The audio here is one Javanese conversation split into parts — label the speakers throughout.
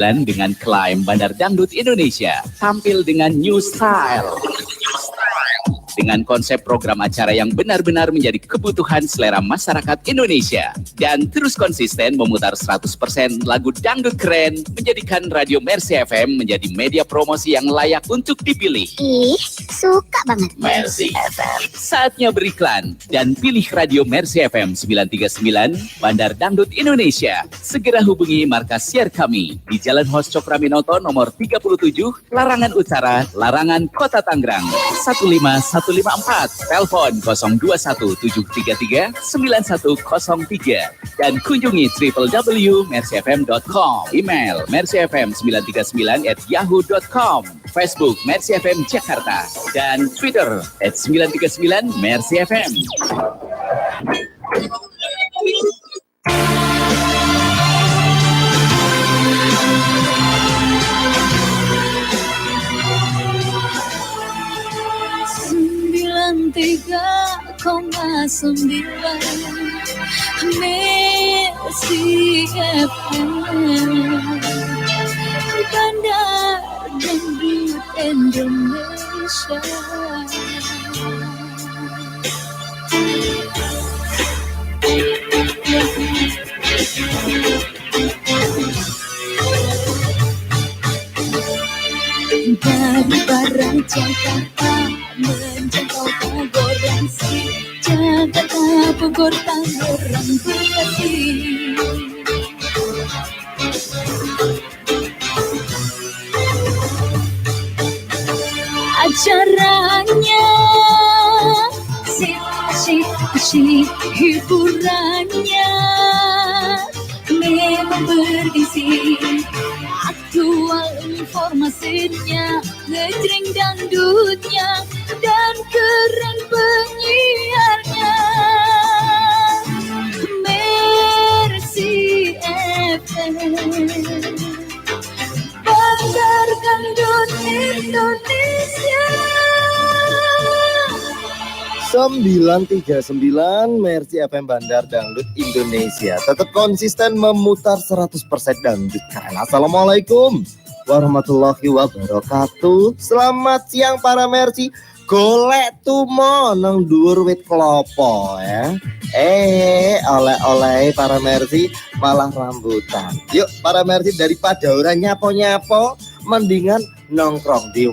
Speaker 1: Dengan klaim Bandar Dangdut Indonesia tampil dengan new style, dengan konsep program acara yang benar-benar menjadi kebutuhan selera masyarakat Indonesia dan terus konsisten memutar 100% lagu dangdut keren, menjadikan Radio Mercy FM menjadi media promosi yang layak untuk dipilih.
Speaker 2: Ih, suka banget.
Speaker 1: Mercy FM. Saatnya beriklan dan pilih Radio Mercy FM 939 Bandar Dangdut Indonesia. Segera hubungi markas siar kami di Jalan Hos Cokroaminoto nomor 37, Larangan Utara, Larangan, Kota Tangerang 15154. Telepon 021 733 9103 dan kunjungi www.mercyfm.com. Email mercyfm939@yahoo.com. Facebook Mercy FM Jakarta dan Twitter @939 Mercy FM.
Speaker 3: 93,9 Mercy FM, Bandar Dangdut Indonesia. Dari barat Jakarta menjangkau Bogor, Jakarta, Bogor, Tangerang, Bekasi. Acaranya asyik, asyik, asyik, hiburannya memang bergengsi, aktual informasinya, ngejreng dangdutnya, dan keren penyiarnya. Mercy FM, Bandar Dangdut Indonesia.
Speaker 4: 939 Mercy FM Bandar Dangdut Indonesia tetap konsisten memutar 100% dangdut keren. Assalamualaikum warahmatullahi wabarakatuh. Selamat siang, para Mercy. Golek tumo nang dhuwur wit klopo ya. Eh, oleh-oleh para Mercy malah rambutan. Yuk, para Mercy, daripada ora nyapo-nyapo, mendingan nongkrong di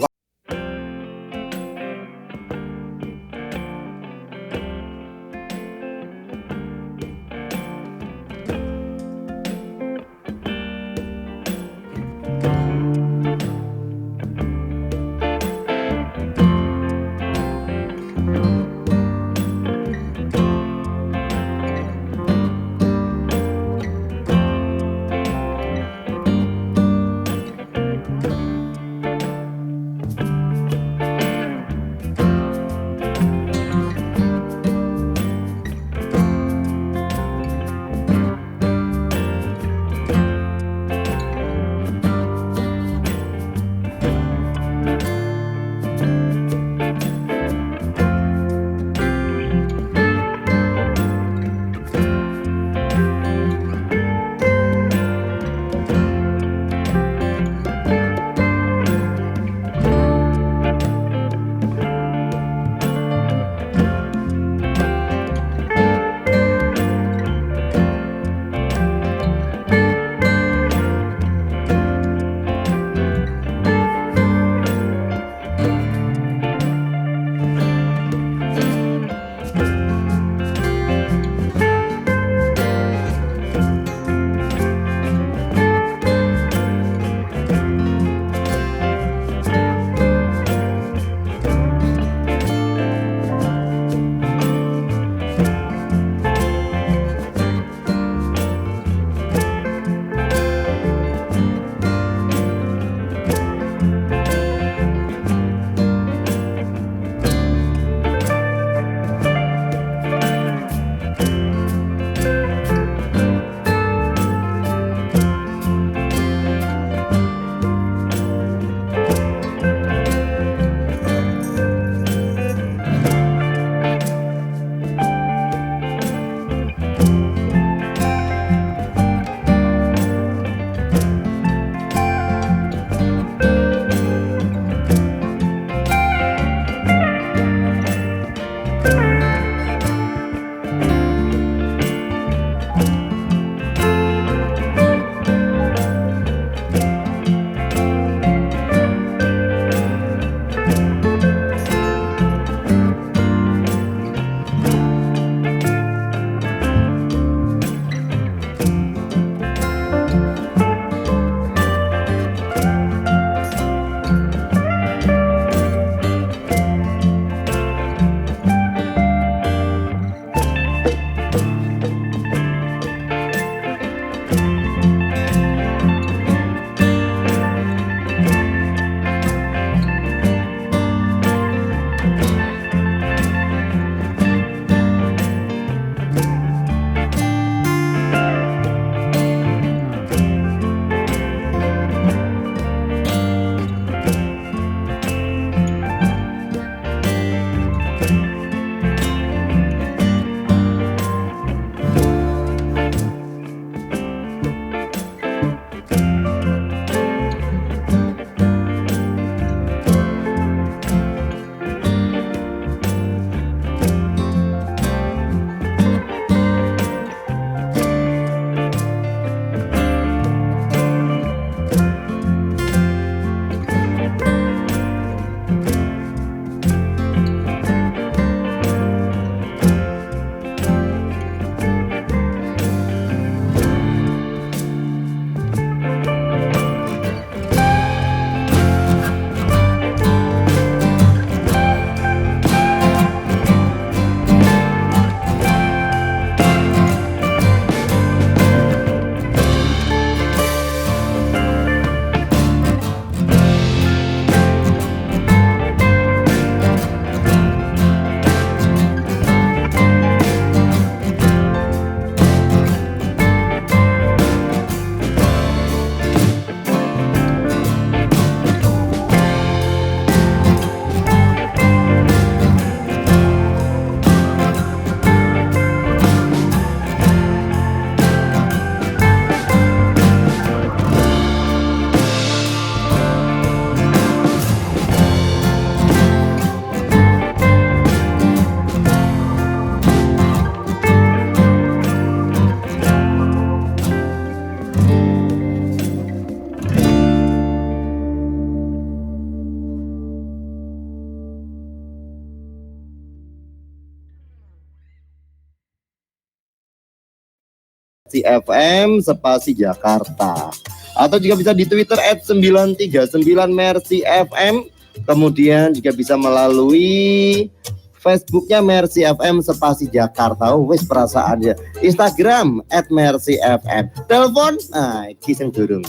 Speaker 4: Mercy FM spasi Jakarta. Atau juga bisa di Twitter @939 Mercy FM. Kemudian juga bisa melalui Facebooknya Mercy FM spasi Jakarta. Oh, wis perasaan ya. Instagram @MercyFM. Telepon, nah iki sing durung.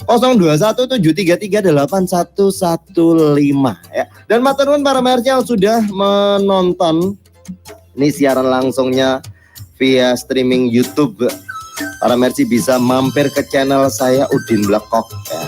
Speaker 4: 0217338115 ya. Dan matur nuwun para Mercy yang sudah menonton ini siaran langsungnya via streaming YouTube. Para Mercy bisa mampir ke channel saya, Udin Blekok ya.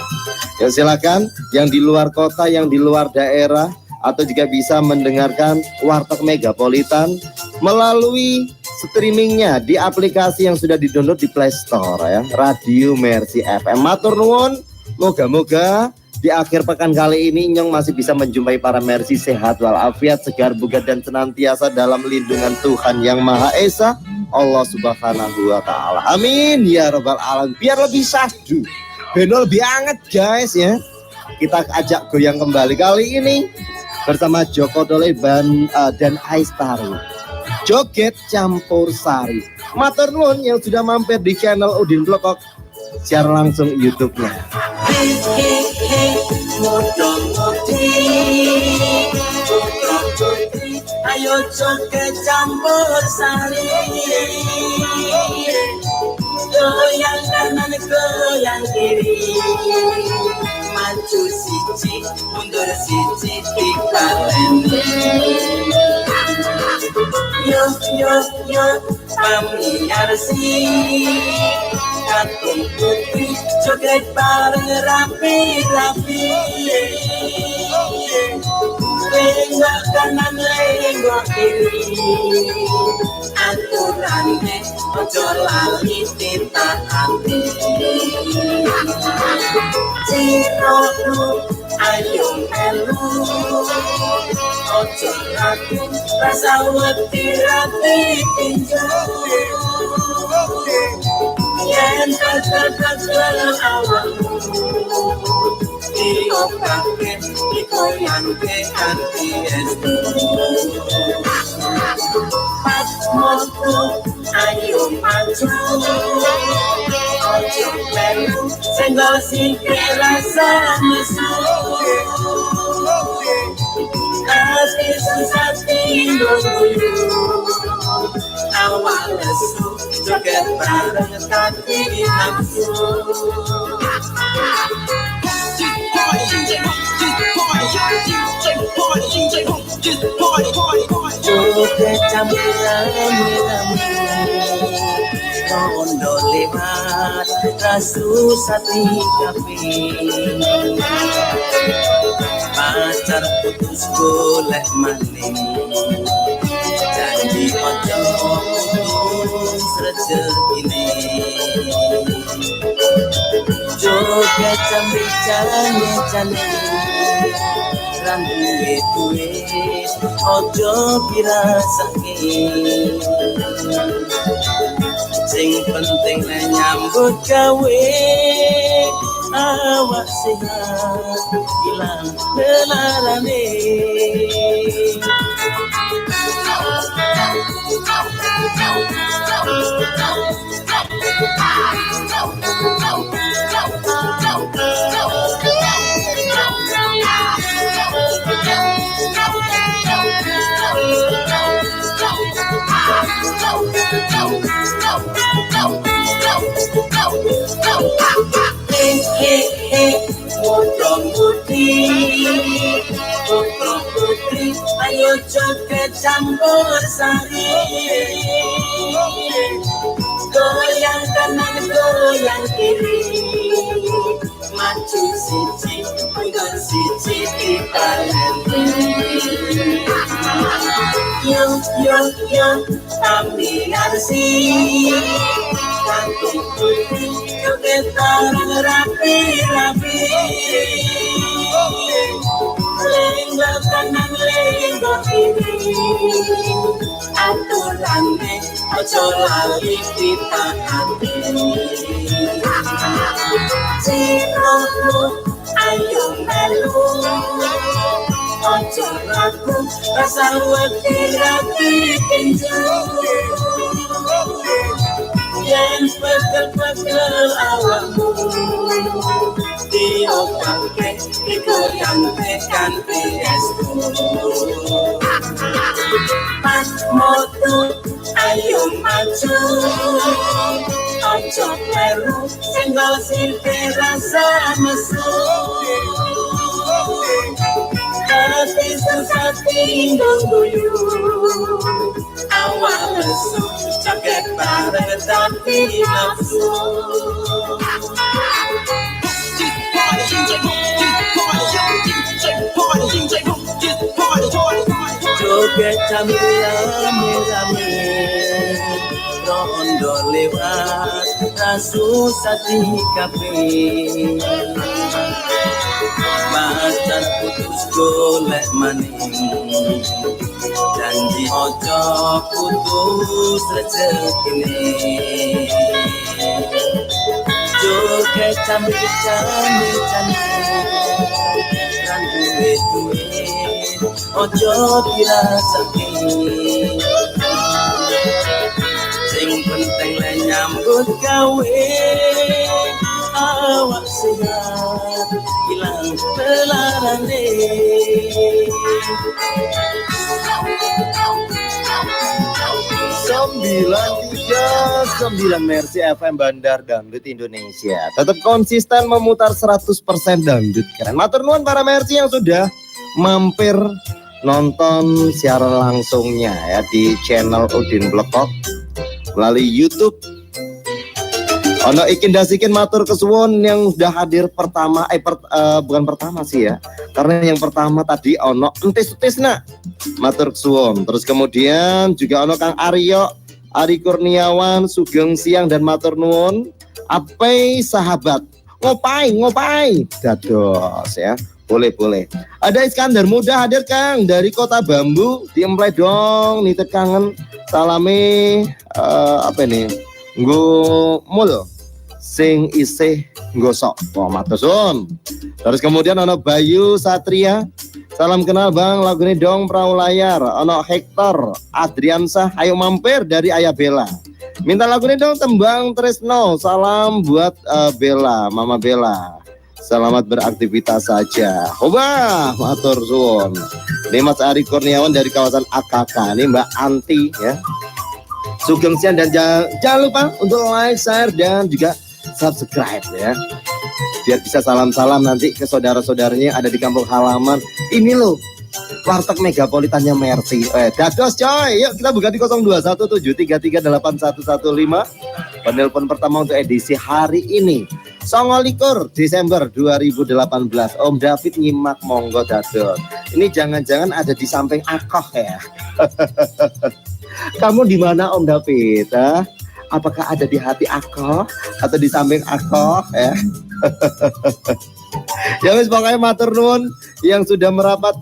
Speaker 4: Ya silakan yang di luar kota, yang di luar daerah, atau juga bisa mendengarkan Warteg Megapolitan melalui streamingnya di aplikasi yang sudah didownload di Play Store ya, Radio Mercy FM. Matur nuwun, moga-moga di akhir pekan kali ini Nyong masih bisa menjumpai para Mercy sehat walafiat, segar bugar, dan senantiasa dalam lindungan Tuhan Yang Maha Esa, Allah Subhanahu wa Taala. Amin ya robbal alamin. Biar lebih syahdu, biar lebih anget, guys, ya. Kita ajak goyang kembali kali ini bersama Joko Doleh dan Aistari. Joget Campur Sari. Matur nuwun yang sudah mampir di channel Udin Blekok secara langsung YouTube-nya.
Speaker 5: Hei hei hei, muda mudi, putra putri, ayo joget campur sari. Goyang kanan, goyang kiri, maju siji, mundur siji, dibaleni. Yo yo yo, pamiarsi, kakung putri, joget bareng rapi rapi. Lenggok kanan, lenggok kiri, aturane ojo lali ditaati. Cirono, ayo melu, ojo ragu, rasah wedi rapi tinju. Yen pegel-pegel awakmu, diobahke, digoyangke kanthi estu. Pas moto, ayo maju, ojo melu, senggol sikil rasah nesu. Ati susah tinggal guyu, awak lesu, joget bareng kanthi nafsu. Joget campur rame-rame, rondo lewat, rasah tingkape. Pacar putus golek maning, janji ojo putus rezekine. Joget sambil jane jane, ra nduwe duit ojo dirasake. Sing penting nek nyambut gawe awak sehat, ilang lelarane. He he he, muda mudi, putra putri, ayo joget campur sari. Goyang kanan, goyang kiri, maju siji, mundur siji, dibaleni. Yo yo yo, pamiarsi, kakung putri, joget bareng rapi rapi. Lenggok kanan, lenggok kiri, aturane ojo lali ditaati. Cirono, ayo melu, ojo ragu, rasah wedi rapi tinju. Yen pegel-pegel awakmu diopake digoyangke kanthi estu. Pas moto ayo maju, ojo kleru senggol sirte rasa nesu. Hati sesati guyu, awak lesu joget bareng tapi nafsu. Joget sambil rame-rame, rondo lewat rasu sati kafe. Pacar putus golek maning, janji ojo putus rezekine. Joget sambil cami-cami, kan duwe duit ojo dirasake. Sing penting le nyambut gawe, awak sehat ilang pelarane.
Speaker 4: 93,9 Mercy FM Bandar Dangdut Indonesia. Tetap konsisten memutar 100% dangdut keren. Matur nuwun para Mercy yang sudah mampir nonton siaran langsungnya ya di channel Udin Blekok melalui YouTube. Ono ikin dasikin matur kesuwun yang sudah hadir pertama, bukan pertama sih ya, karena yang pertama tadi ono entis-entis nak matur kesuwun. Terus kemudian juga ono Kang Aryo, Ari Kurniawan, Sugeng Siang dan matur nuwun. Apai sahabat, ngopai ngopai, dados ya. Boleh boleh. Ada Iskandar Muda hadir Kang dari Kota Bambu di Emple dong, nitip kangen salame apa ini? Nggo mul sing isih nggosok. Wah, matur suwun. Terus kemudian ono Bayu Satria. Salam kenal Bang, lagune dong Perahu Layar. Ono Hector Adriansah, ayo mampir dari Ayah Bella. Minta lagune dong Tembang Tresno. Salam buat Bella, Mama Bella. Selamat beraktivitas saja. Hoba, matur suwun. Ini Mas Ari Kurniawan dari kawasan AKK. Ini Mbak Anti ya. Sugeng siang dan jangan lupa untuk like, share dan juga subscribe ya. Biar bisa salam-salam nanti ke saudara-saudaranya yang ada di kampung halaman. Ini loh warteg megapolitannya Mercy. Dados coy, yuk kita buka di 0217338115. Penelpon pertama untuk edisi hari ini 29 Desember 2018. Om David nyimak monggo dados. Ini jangan-jangan ada di samping akoh ya. Kamu di mana Om David? Ah? Apakah ada di hati aku atau di samping aku ya? Ya wis pokoknya matur nuwun yang sudah merapat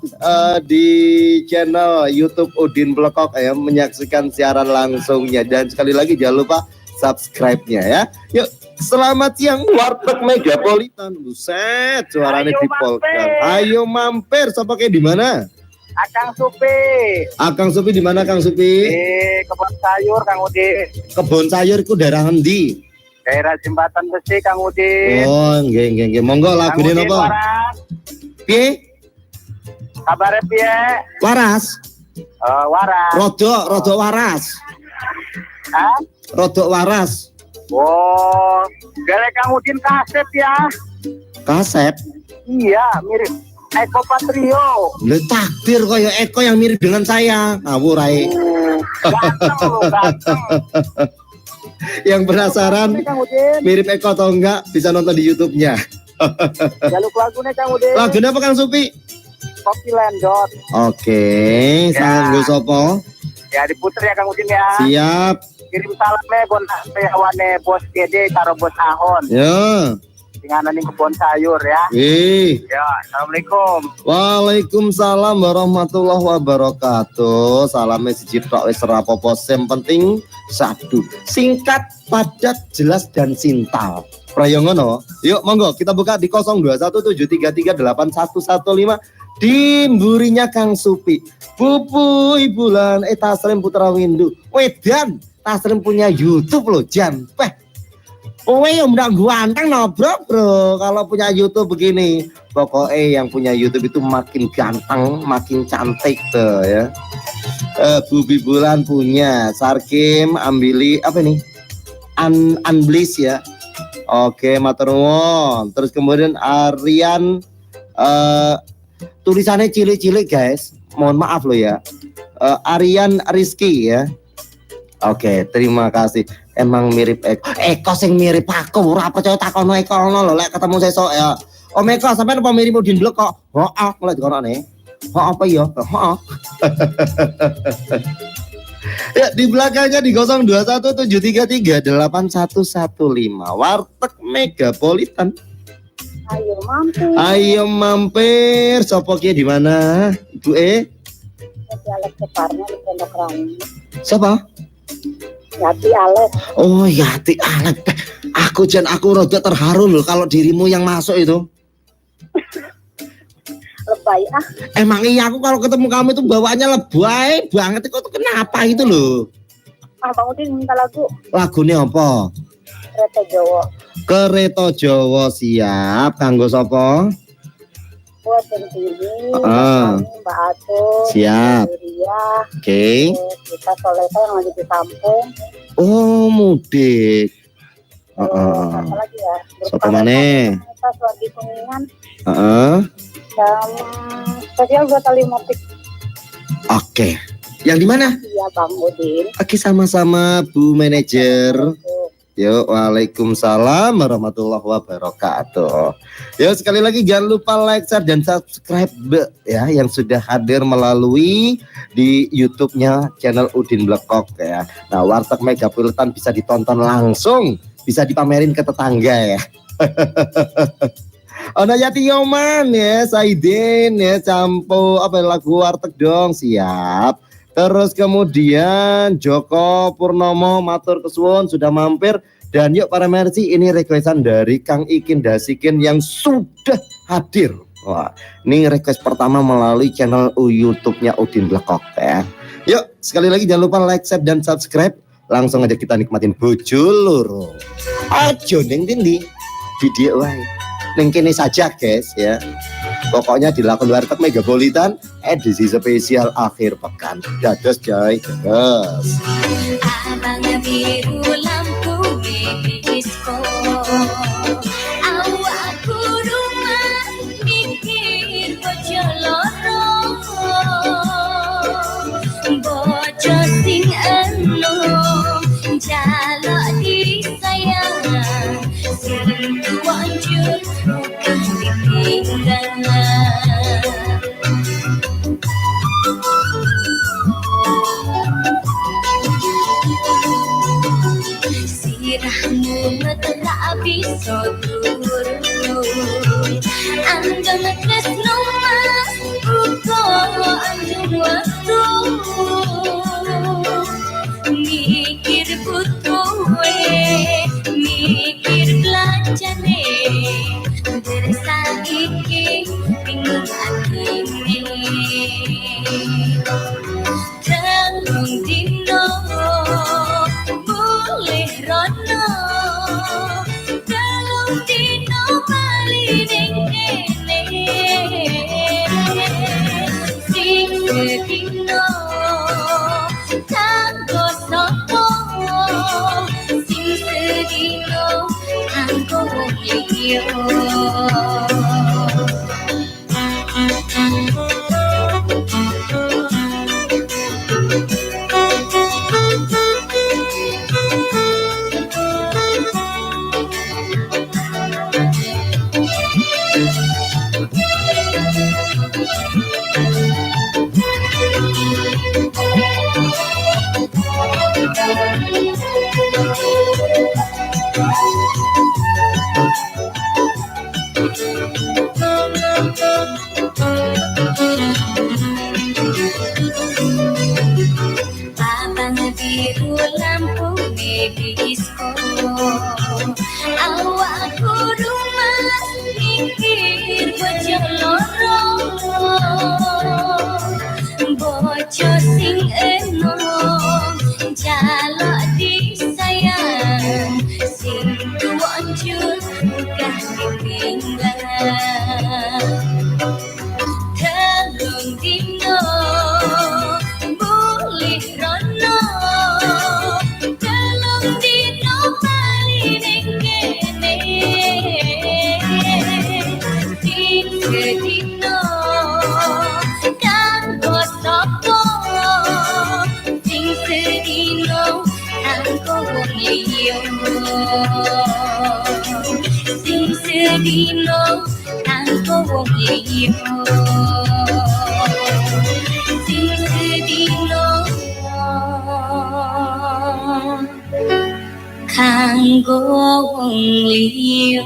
Speaker 4: di channel YouTube Udin Blekok ya, menyaksikan siaran langsungnya, dan sekali lagi jangan lupa subscribe-nya ya. Yuk, selamat siang warteg Megapolitan. Buset, suaranya dipolkan. Ayo mampir, sapa di mana?
Speaker 6: Akang Supi.
Speaker 4: Akang Supi di mana Kang Supi?
Speaker 6: Di kebun sayur Kang Udin.
Speaker 4: Kebun sayur ku daerah endi?
Speaker 6: Daerah Jembatan Besi Kang Udin.
Speaker 4: Oh, nggih nggih nggih. Monggo lagune napa? Piye?
Speaker 6: Kabare piye?
Speaker 4: Waras.
Speaker 6: Waras.
Speaker 4: Rodok waras.
Speaker 6: Hah?
Speaker 4: Rodok waras.
Speaker 6: Oh, gale Kang Udin kasep ya.
Speaker 4: Kasep?
Speaker 6: Iya, mirip Eko Patrio.
Speaker 4: Lho takdir kaya Eko yang mirip dengan saya. Ngawur ae.
Speaker 6: Ganteng lho, ganteng.
Speaker 4: Yang penasaran mirip Eko atau enggak bisa nonton di YouTube-nya.
Speaker 6: Jaluk lagune Kang Udin.
Speaker 4: Lagune apa Kang Supi?
Speaker 6: Kopi Lendot.
Speaker 4: Oke, salam nggo sapa?
Speaker 6: Ya diputer ya Kang Udin ya.
Speaker 4: Siap.
Speaker 6: Kirim salame bon awane Bos Gede karo Bos Ahon.
Speaker 4: Ya.
Speaker 6: Dengan ning kebun sayur ya. Ya, assalamualaikum.
Speaker 4: Waalaikumsalam warahmatullahi wabarakatuh. Salame siji tok wis ora apa-apa, sing penting sadu. Singkat, padat, jelas dan sintal. Prayo ngono. Yuk monggo kita buka di 0217338115 di mburinya Kang Supi. Pupui bulan Taslim Putra Windu. Wedan Taslim punya YouTube loh, jan. Peh. Kowe yo ndak ganteng no, bro, bro. Kalau punya YouTube begini. Pokoknya yang punya YouTube itu makin ganteng, makin cantik tuh ya. Bubi Bulan punya, Sarkim Ambili apa nih? Anblis ya. Oke, matur nuwun. Terus kemudian Aryan, tulisannya cilik-cilik guys. Mohon maaf loh ya. Aryan Rizky ya. Oke, terima kasih. Emang mirip Eko. Eko sing mirip aku, ora percaya takono Eko ngono lho lek ketemu sesuk ya. Om Eko sampean apa mirip Udin Blek kok? Heeh, lek dikonone. Heeh apa ya? Heeh. Ya, di belakangnya di 0217338115 Warteg Megapolitan.
Speaker 2: Ayo mampir.
Speaker 4: Ayo mampir. Sopo ki di mana? Ibu E?
Speaker 2: Yati Alex Keparnya di Pondok Rangi.
Speaker 4: Siapa?
Speaker 2: Yati Alex.
Speaker 4: Oh, Yati Alex. Aku jan aku rada terharu loh kalau dirimu yang masuk itu.
Speaker 2: Lebay ah.
Speaker 4: Emang iya, aku kalau ketemu kamu itu bawaannya lebay banget. Kok kenapa itu loh?
Speaker 2: Ah, Bang Udin minta lagu.
Speaker 4: Lagunya apa?
Speaker 2: Kereta Jawa.
Speaker 4: Kereta Jawa, siap. Kanggo sapa?
Speaker 2: Buat Centini, Mbak Atun,
Speaker 4: siap.
Speaker 2: Surya.
Speaker 4: Oke.
Speaker 2: Kita Soleta yang lagi di kampung.
Speaker 4: Oh, mudik.
Speaker 2: Apa lagi ya?
Speaker 4: Sapa maneh?
Speaker 2: Kita lagi Kuningan.
Speaker 4: Heeh.
Speaker 2: Sama spesial buat tali motik.
Speaker 4: Oke. Yang di mana?
Speaker 2: Iya, Bang Udin.
Speaker 4: Oke, sama-sama Bu Manajer. Yo, waalaikumsalam warahmatullahi wabarakatuh. Yo, sekali lagi jangan lupa like, share, dan subscribe ya yang sudah hadir melalui di YouTube-nya channel Udin Blekok ya. Nah, Warteg Megapolitan bisa ditonton langsung, bisa dipamerin ke tetangga ya. Ono Yati Yoman ya, Saidin ya, campo apa lagu Warteg dong, siap. Terus kemudian Joko Purnomo matur kesuwun sudah mampir. Dan yuk para Mercy, ini requestan dari Kang Ikin Dasikin yang sudah hadir. Wah, ini request pertama melalui channel YouTube-nya Udin Blekok ya. Yuk, sekali lagi jangan lupa like, share, dan subscribe. Langsung aja kita nikmatin bojo loro. Ajo ning ndi? Video wae. Ning kene saja guys ya. Pokoknya dilakukan Warteg Megapolitan edisi spesial akhir pekan. Dados jai dados.
Speaker 3: Abang biru lampu disco. Awakku rumah mikir bojo loro. Bojo sing enom jaluk disayang. Sing tuwa njur bukan ditinggalan. Sirahmu tak bisa turu. Andong tresno mas uga anjur waktu. Mikir butuhe, mikir belanjane. Saiki bingung atine. Telung dino mulih rono. Telung dino bali ning kene. Sing sedino kanggo sapa? Sing sedino kanggo wong liya. Abang biru lampu disco. Awakku rumah mikir bojo loro. Bojo sing enom jaluk Sedina kanggo sapa sing sedina kanggo wong liya, sing sedina kanggo wong liya, sing sedina kanggo wong liya.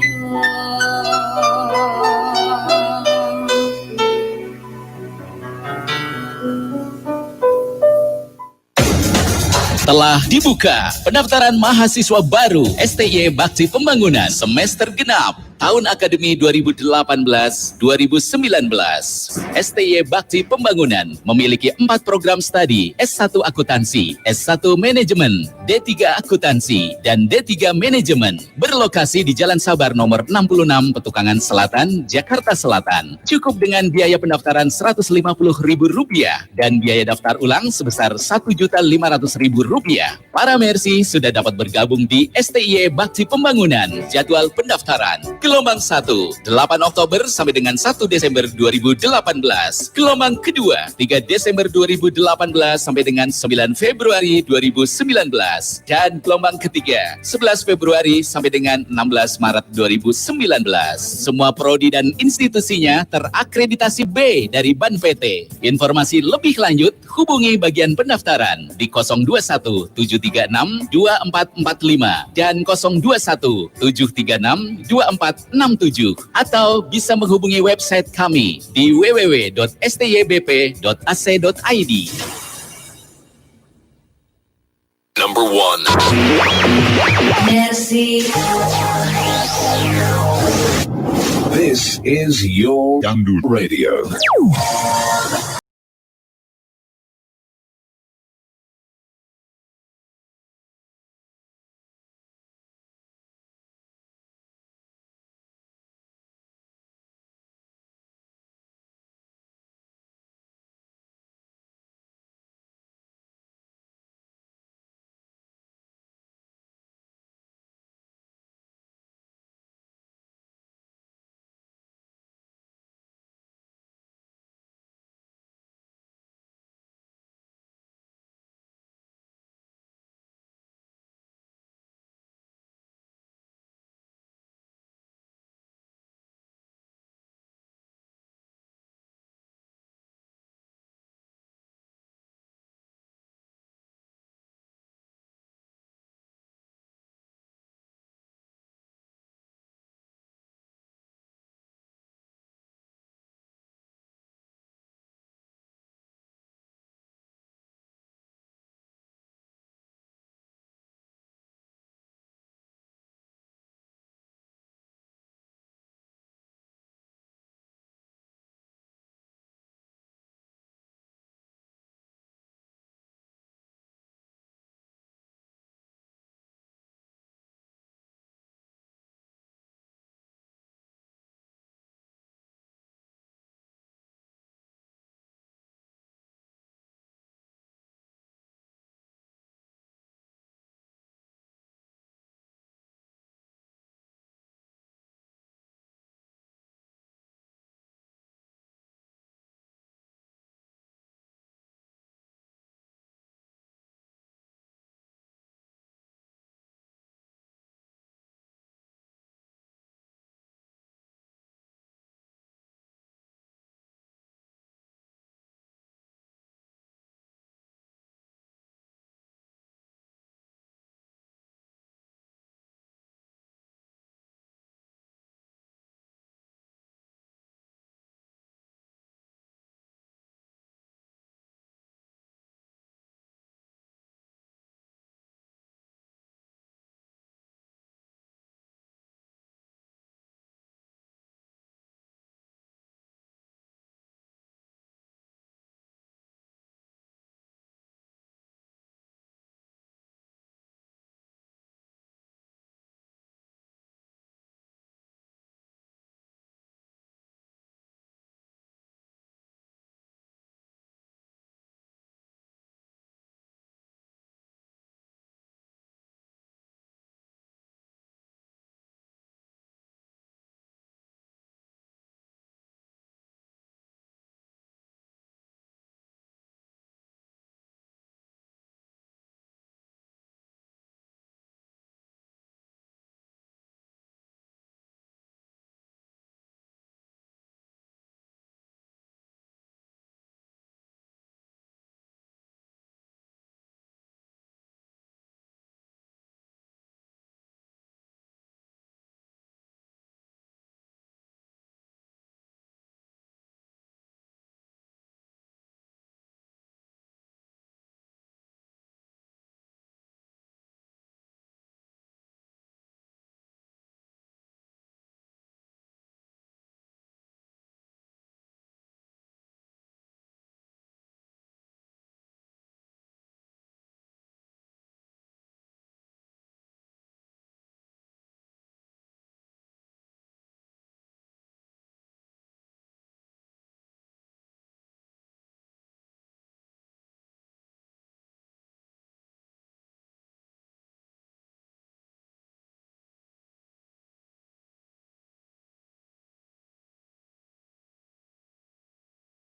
Speaker 1: Telah dibuka pendaftaran mahasiswa baru STY Bakti Pembangunan semester genap tahun akademi 2018-2019. STY Bakti Pembangunan memiliki 4 program studi, S1 Akuntansi, S1 Manajemen, D3 Akuntansi, dan D3 Manajemen. Berlokasi di Jalan Sabar nomor 66 Petukangan Selatan, Jakarta Selatan. Cukup dengan biaya pendaftaran Rp150.000 dan biaya daftar ulang sebesar Rp1.500.000. Para Mercy sudah dapat bergabung di STY Bakti Pembangunan. Jadwal pendaftaran gelombang 1, 8 Oktober sampai dengan 1 Desember 2018. Gelombang kedua, 3 Desember 2018 sampai dengan 9 Februari 2019. Dan gelombang ketiga, 11 Februari sampai dengan 16 Maret 2019. Semua prodi dan institusinya terakreditasi B dari BAN PT. Informasi lebih lanjut, hubungi bagian pendaftaran di 021 736 2445 dan 021 736 2467 atau bisa menghubungi website kami di www.stybp.ac.id.
Speaker 7: Number 1.
Speaker 3: Mercy.
Speaker 7: This is your Dangdut Radio.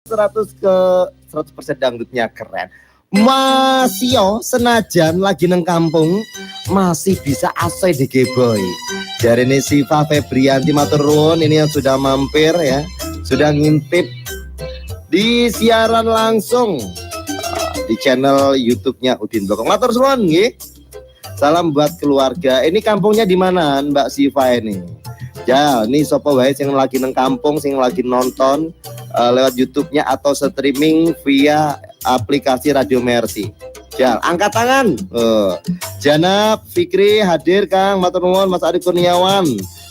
Speaker 4: 100 ke 100% dangdutnya keren. Masio senajan lagi neng kampung masih bisa asoy di Geboy. Dari ini Siva Febrianti matur nuwun, ini yang sudah mampir ya, sudah ngintip di siaran langsung di channel YouTube-nya Udin Blekok. Matur suwun nggih. Salam buat keluarga. Ini kampungnya di mana Mbak Siva ini? Ya, ini sapa wae sing lagi neng kampung, sing lagi nonton lewat YouTube-nya atau streaming via aplikasi Radio Mercy. Ya, angkat tangan. Jana Fikri hadir Kang, matur nuwun Mas Arif Kurniawan.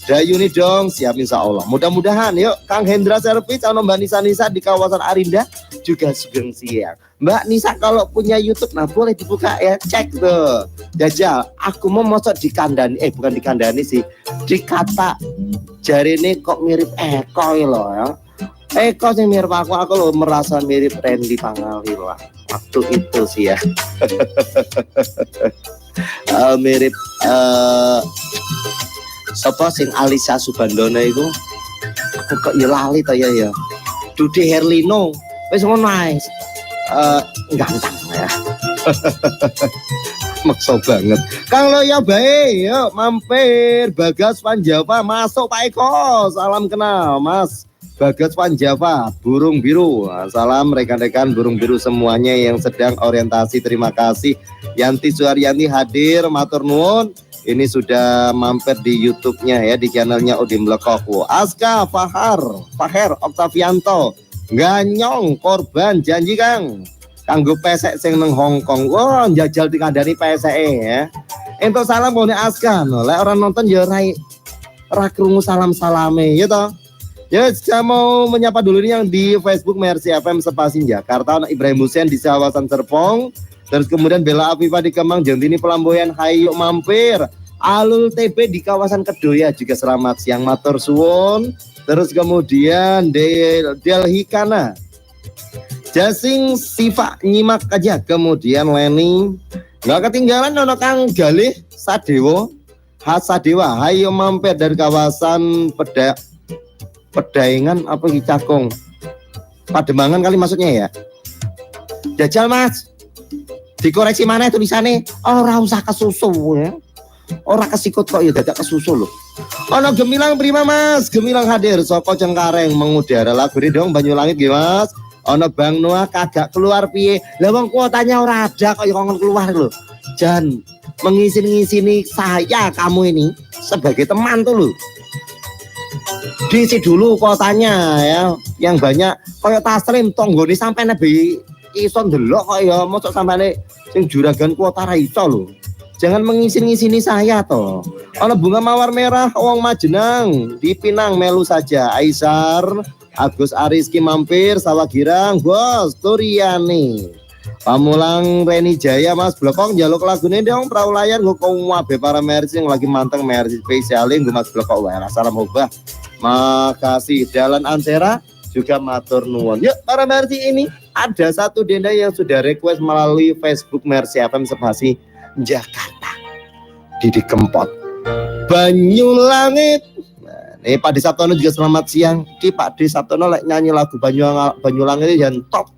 Speaker 4: Dayuni dong, siap insya Allah. Mudah-mudahan yuk Kang Hendra Servis sama Mbak Nisa Nisa di kawasan Arinda juga sugeng siang. Mbak Nisa kalau punya YouTube, nah boleh dibuka ya, cek tuh. Jajal, aku mau mosok dikandani, bukan dikandani sih, dikata jari ini kok mirip Eko loh ya. Eko sih mirip aku loh merasa mirip Randy Pangalila waktu itu sih ya. Mirip sapa sing Alisa Subandono iku? Aku kok ya lali to ya ya. Dude Herlino wis ngono ae. Ganteng ya. Maksa banget. Kang Loyo bae, yuk mampir Bagas Van Java masuk Pak Eko. Salam kenal Mas Bagas Van Java, burung biru. Salam rekan-rekan burung biru semuanya yang sedang orientasi. Terima kasih. Yanti Suharyanti hadir, matur nuwun. Ini sudah mampir di YouTube-nya ya, di channelnya Udin Blekok. Aska Fahar, Faher Oktavianto, Ganyong korban janji Kang. Kanggo pesek sing nang Hong Kong. Wah, njajal dikandani peseke ya. Entuk salam nggone Aska. No, lek orang nonton ya ra krungu salam-salame ya toh. Ya, saya mau menyapa dulu nih yang di Facebook Mercy FM Sepasin Jakarta, Ibrahim Hussein di kawasan Serpong. Terus kemudian Bella Afifa di Kemang, Jentini Pelamboyan, hayu mampir. Alul TB di kawasan Kedoya juga selamat siang, matur suwun. Terus kemudian Delhi Kana, Jasing Sifa nyimak aja. Kemudian Leni, nggak ketinggalan nono Kang Galih Sadewo, Hasadewa, hayu mampir dari kawasan Pedaingan apa di Cakung, Pademangan kali maksudnya ya. Jajal Mas, dikoreksi mana tulisannya? Ora usah kesusu ya. Ora kesikut kok ya dadak kesusu loh. Ono Gemilang prima Mas, Gemilang hadir saka Cengkareng mengudara lagu dong Banyu Langit nggih Mas. Ono Bang Noah kagak keluar piye? Lah wong kuotanya ora ada kok ya kongkon keluar loh. Jangan mengisin-ngisini saya kamu ini sebagai teman tuh loh. Diisi dulu kuotanya ya, yang banyak koyo Taslim tonggone sampe nebi iso ndelok kok ya, mosok sampane sing juragan kuota ra iso lho. Jangan mengisin-ngisini saya toh. Ana bunga mawar merah wong Majenang di Pinang melu saja. Aisar, Agus Ariski mampir Sawah Girang, Bos Turiani. Pamulang Reni Jaya Mas Blekok njaluk lagune dong Perahu Layar nggo kabeh para Mercy yang lagi manteng Mercy spesial nggo Mas Blekok wae. Salam hobah. Makasih Dalan Ansera juga matur nuwun. Yuk para Mercy, ini ada satu denda yang sudah request melalui Facebook Mercy FM Sepasi Jakarta. Didi Kempot Banyu Langit. Nah, ini Pak Desaptono juga selamat siang. Ki Pak Desaptono lek nyanyi lagu Banyu Langit yang top.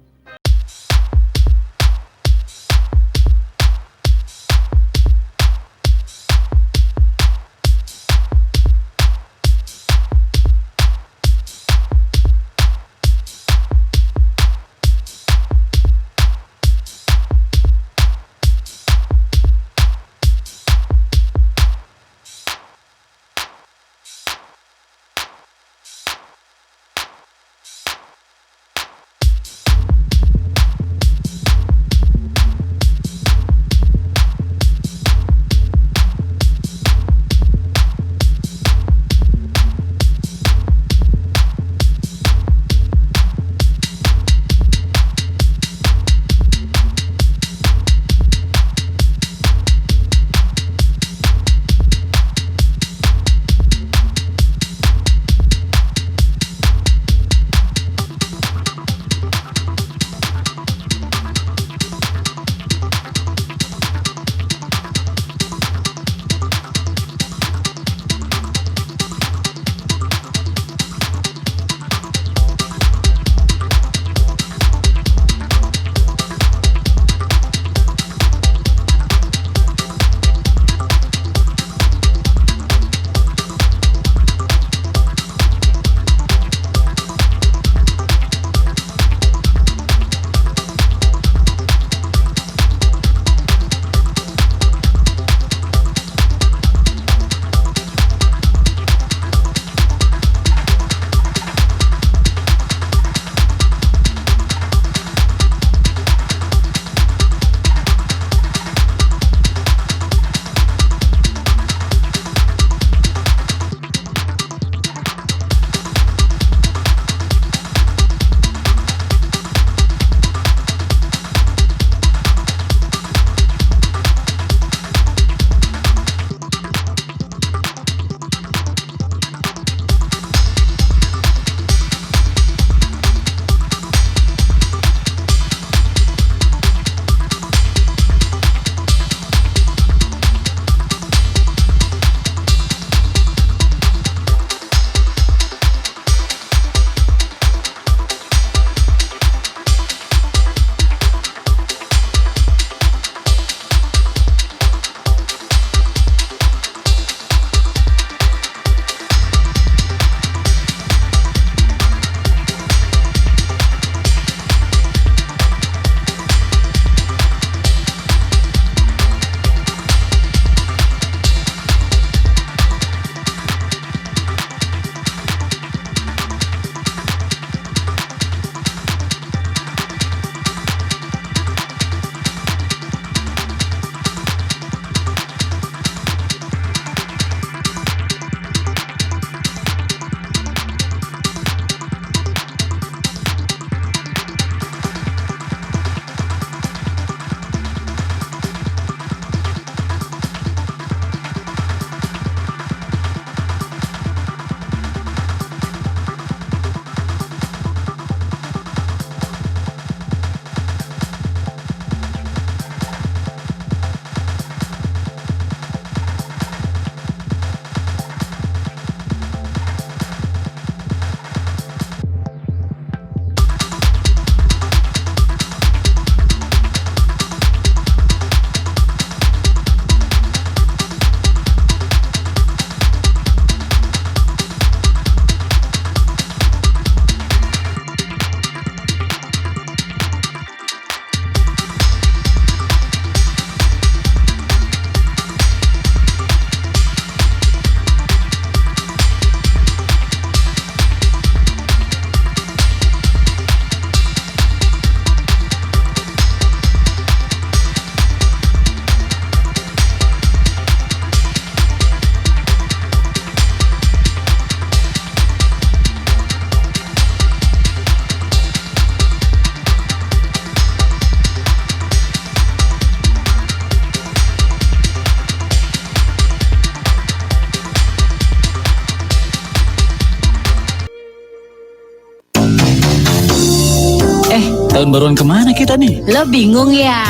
Speaker 8: Tahun baruan kemana kita nih?
Speaker 9: Lo bingung ya?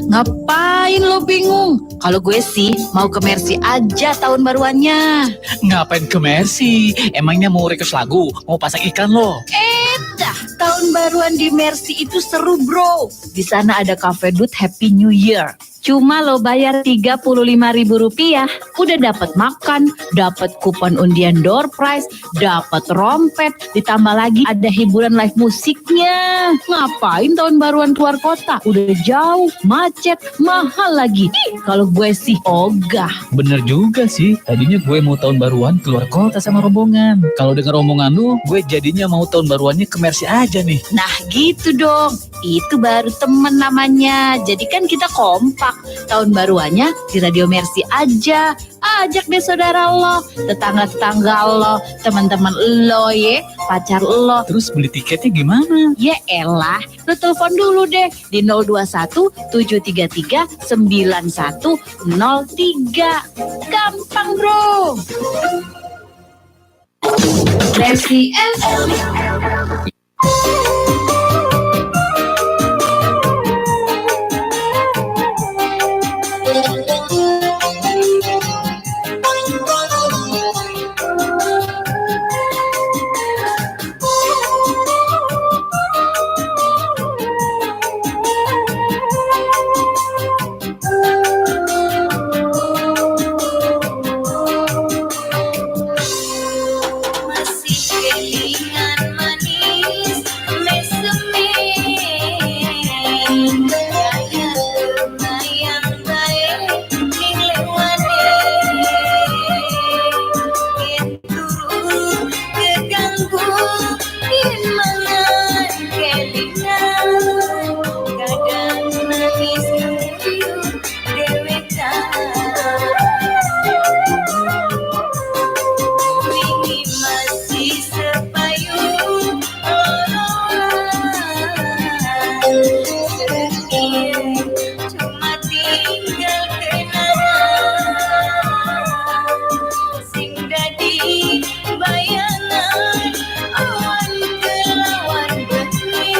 Speaker 9: Ngapain lo bingung? Kalau gue sih mau ke Mercy aja tahun baruannya.
Speaker 8: Ngapain ke Mercy? Emangnya mau request lagu? Mau pasang iklan lo?
Speaker 9: Dah, tahun baruan di Mercy itu seru bro. Di sana ada Cafe Dut Happy New Year. Cuma lo bayar Rp35.000, udah dapat makan, dapat kupon undian door prize, dapat rompet, ditambah lagi ada hiburan live musiknya. Ngapain tahun baruan keluar kota? Udah jauh, macet, mahal lagi. Ih, kalau gue sih ogah.
Speaker 8: Bener juga sih. Tadinya gue mau tahun baruan keluar kota sama rombongan. Kalau denger omongan lu, gue jadinya mau tahun baruannya ke Mercy aja nih.
Speaker 9: Nah gitu dong, itu baru temen namanya. Jadi kan kita kompak. Tahun baruannya di Radio Mercy aja. Ajak deh saudara lo, tetangga-tetangga lo, teman-teman lo ye, pacar lo.
Speaker 8: Terus beli tiketnya gimana?
Speaker 9: Ya elah, lo telepon dulu deh di 021 733 9103. Gampang bro. Mercy FM.
Speaker 3: Masih kelingan manis meseme kaya kebayang bae ning lewane yen turu keganggu yen mangan kelingan kadang nangis nguyuh dhewekan. Wingi masih sepayu sedih cuma tinggal kenangan sing dadi bayangan awan kelawan bengi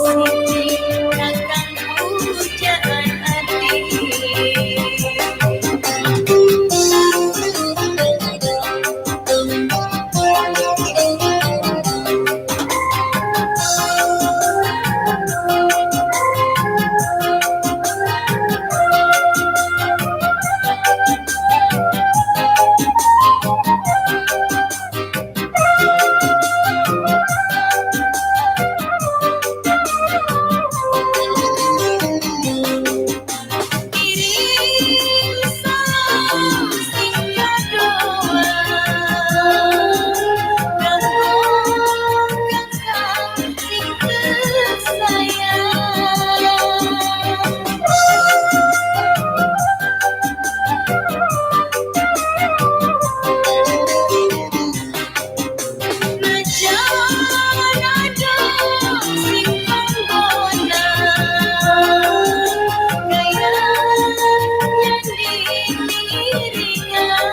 Speaker 3: siji kakang pujaan ati. Kirim salam sing kadoan kanggo kakang sing tersayang. Najan ada sing panggonan kaya nyanding iringan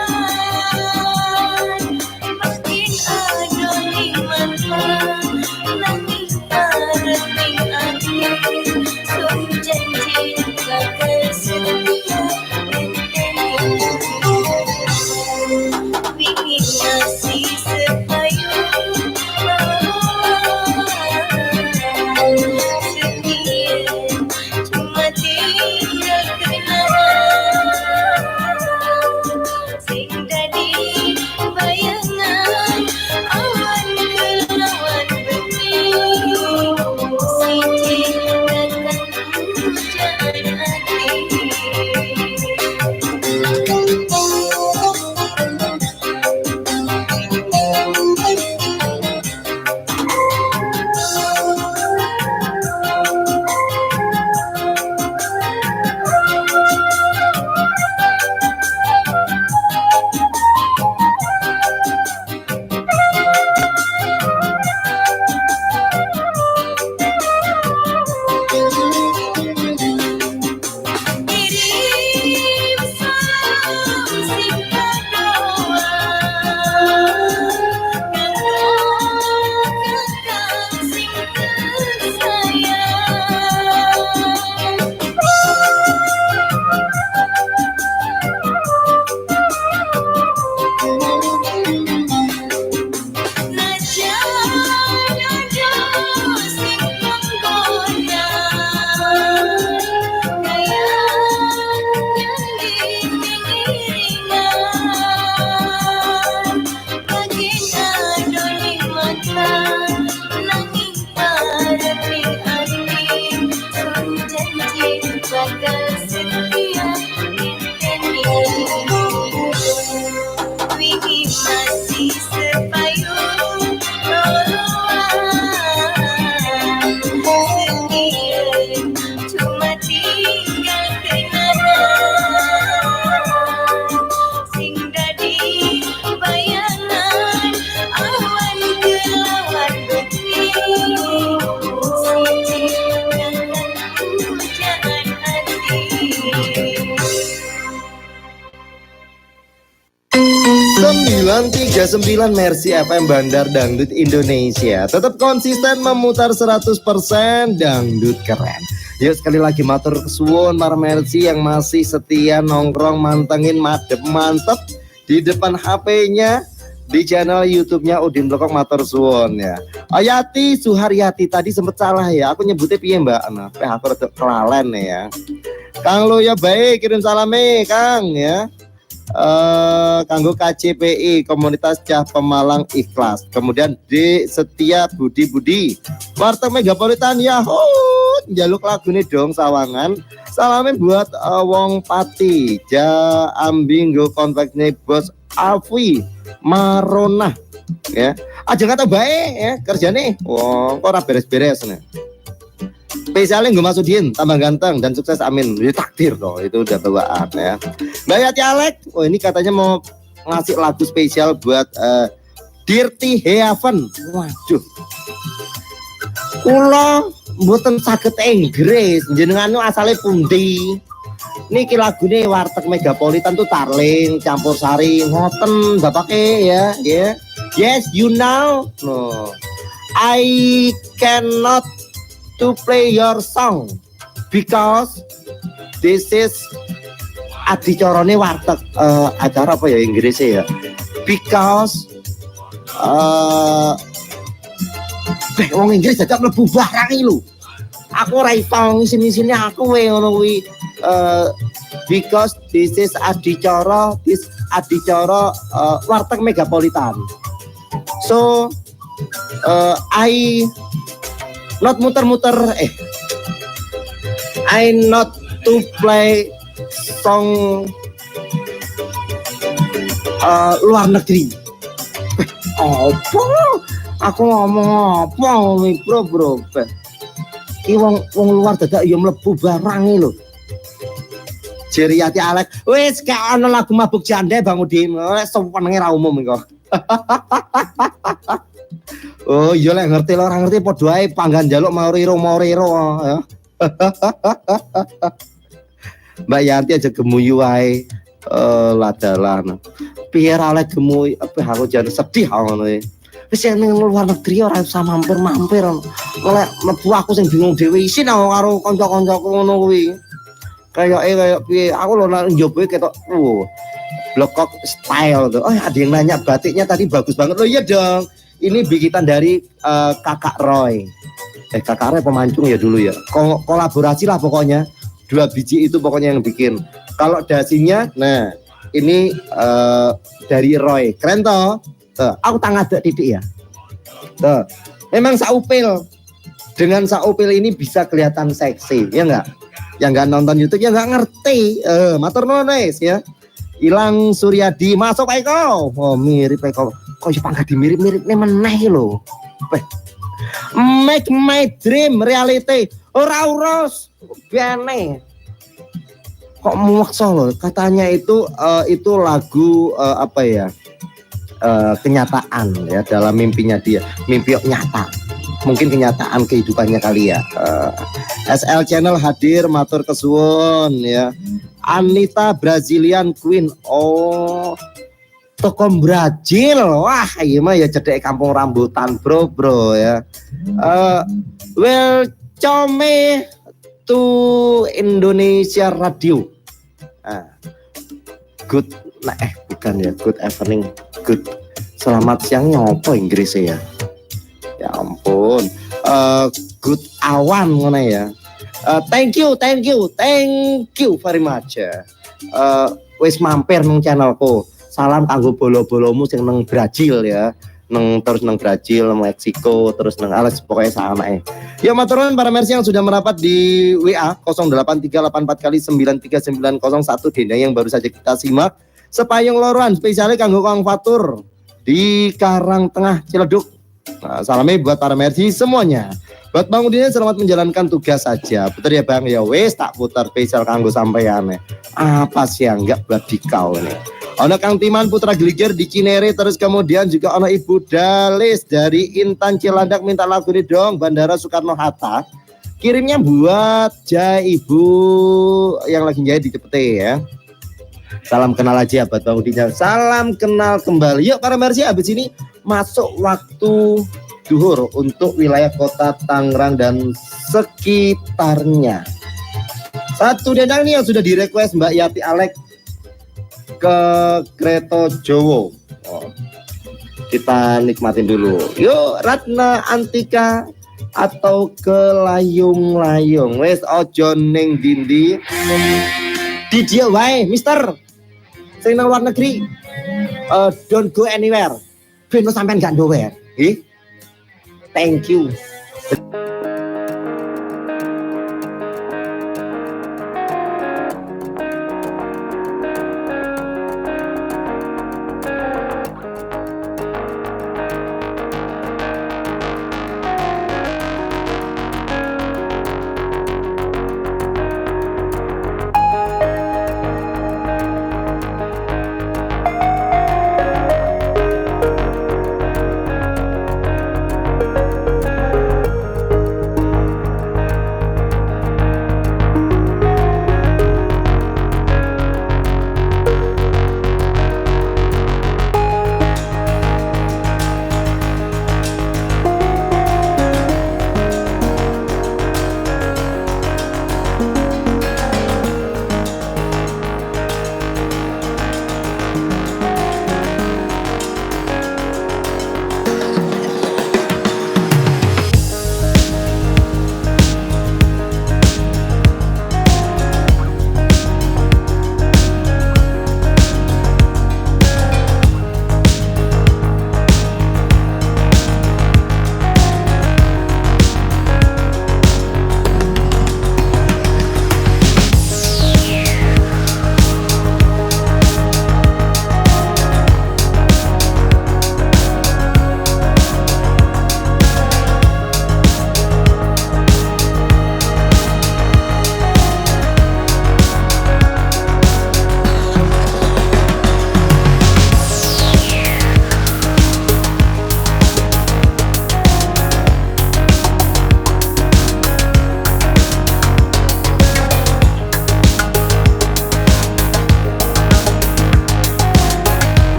Speaker 3: makin ado ning mata nanging arep ning ati sun janji bakal setia ngenteni. Wingi masih sepayu sedih cuma tinggal kenangan sing dadi bayangan awan kelawan bengi
Speaker 4: 939 Mercy FM Bandar Dangdut Indonesia. Tetap konsisten memutar 100% dangdut keren. Yuk, sekali lagi matur kesuwun para Mercy yang masih setia nongkrong, mantengin, madep mantep di depan HP-nya di channel YouTube-nya Udin Blekok, matur suwun ya. Ayati Suharyati tadi sempet salah ya. Aku nyebutnya piye, Mbak? Nah, aku rada kelalen ya. Kang Lo ya baik, kirim salame Kang ya. Kanggo KCPI, Komunitas Cah Pemalang Ikhlas. Kemudian di Setia Budi Budi Warteg Megapolitan Yahoo, jaluk lagu nih dong, Sawangan. Salame buat Wong Pati ja ambing go kontaknya Bos Alfi Maronah ya. Aja kata baik ya kerjane. Wong kok ora beres-beres nih. Spesialnya gue masukin tambah ganteng dan sukses, amin. Ini takdir loh, itu udah bawaan ya. Mbak Yati Alek, oh, ini katanya mau ngasih lagu spesial buat Dirty Heaven. Waduh, kula mboten saged Inggris, jenengan nu asale pundi? Niki lagune Warteg Megapolitan tuh tarling campur sari ngoten bapake ya ya. Yes, you know. No, I cannot to play your song because this is adicorone warteg, acara apa ya Inggrisnya ya, because wong Inggris dadak mlebu barang iki lho, aku ora iso sini-sini aku we ngono kuwi, because this is adicara, this adicara Warteg Megapolitan, so I not muter-muter, I not to play song luar negeri. Apa aku ngomong apa bro bro? Ki wong wong luar dadak ya mlebu barang iki lho. Jeriati Alek, wis kayak ana lagu Mabuk Jande, Bang Udin, wis senenge ra umum kok. Oh iya, lek ngerti lho, ora ngerti padha ae panggan njaluk mau riro ya. Mbak Yanti aja gemuyu wae. Ladalan. Piye ra oleh gemuyu, apa aku jan sedih ngono iki. Wis ning luar negeri ora usah mampir-mampir. Oleh mlebu aku sing bingung dhewe, isin aku karo kanca-kancaku ngono kuwi. Kayake kayak piye aku lho nek njobo ketok wow. Blekok style tuh. Oh, ada yang nanya batiknya tadi bagus banget. Loh, iya dong. Ini bikinan dari Kakak Roy. Kakak Roy pemancung ya dulu ya. Kolaborasi lah pokoknya. Dua biji itu pokoknya yang bikin. Kalau dasinya, nah ini dari Roy. Keren toh? Tuh, aku tangan ada titik ya. Tuh. Memang saupil. Dengan saupil ini bisa kelihatan seksi, ya enggak? Yang enggak nonton YouTube ya enggak ngerti. Matur nuwun ya. Ilang Suryadi masuk, Pak Eko. Oh, mirip Eko. Kok iso pangkat dimirip-mirip meneh lho. Make my dream reality. Ora urus. Bene. Kok muaksa loh. Katanya itu lagu apa ya? Kenyataan ya dalam mimpinya dia. Mimpi nyata. Mungkin kenyataan kehidupannya kali ya. SL Channel hadir, matur kesuwun ya. Anita Brazilian Queen. Oh, toko Brazil. Wah, iya mah ya cedek Kampung Rambutan, bro, bro ya. Welcome to Indonesia Radio. Ah, good, nah, bukan ya, good evening, good. Selamat siang apa Inggrisnya ya? Ya ampun. Good awan ngono ya. Thank you, thank you, thank you very much. Wis mampir nang channelku. Salam kanggo bolo-bolomu sing nang Brazil ya. Neng terus nang Brazil, Meksiko, terus nang alas pokoknya sama. Ya, matur nuwun para Mercy yang sudah merapat di WA 08384 kali 93901, Denda yang baru saja kita simak. Sepayung Loroan spesialnya kanggo Kang Fatur di Karang Tengah Ciledug. Nah, salamnya buat para Mercy semuanya. Buat Bang Udin, selamat menjalankan tugas saja. Putar ya Bang, ya wes tak putar spesial kanggo sampeyan. Apa sih yang enggak buat di kau ini? Ono Kang Timan Putra Geliger di Cinere, terus kemudian juga ono Ibu Dalis dari Intan Cilandak minta lagu ini dong, Bandara Soekarno Hatta. Kirimnya buat Jai Ibu yang lagi jahit di Cepete ya. Salam kenal aja buat Bang Udin. Salam kenal kembali. Yuk para Mercy, habis ini masuk waktu duhur untuk wilayah kota Tangerang dan sekitarnya. Satu dendang nih yang sudah direquest Mbak Yati Alek ke Kreto Jowo. Oh, kita nikmatin dulu. Yuk Ratna Antika atau ke Layung-Layung. Wes ojo ning dindi. Di dia wae, Mister. Sing nang luar negeri. Don't go anywhere. Ben sampean gak nowhere. Nggih. Thank you.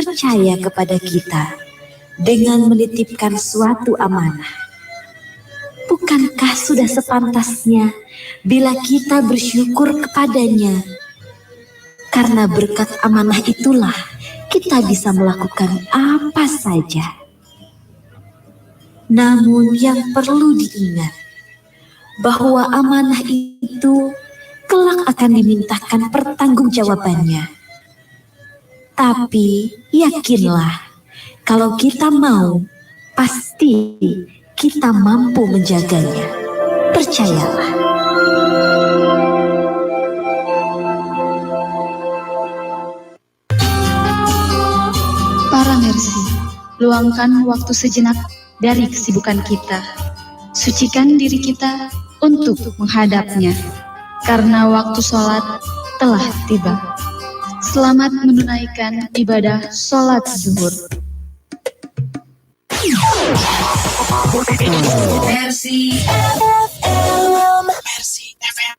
Speaker 10: percaya kepada kita dengan menitipkan suatu amanah. Bukankah sudah sepantasnya bila kita bersyukur kepadanya? Karena berkat amanah itulah kita bisa melakukan apa saja. Namun yang perlu diingat bahwa amanah itu kelak akan dimintakan pertanggungjawabannya. Tapi yakinlah, kalau kita mau, pasti kita mampu menjaganya. Percayalah.
Speaker 11: Para Mercy, luangkan waktu sejenak dari kesibukan kita. Sucikan diri kita untuk menghadapnya, karena waktu sholat telah tiba. Selamat menunaikan ibadah sholat zuhur.
Speaker 3: Mercy FM. Mercy FM.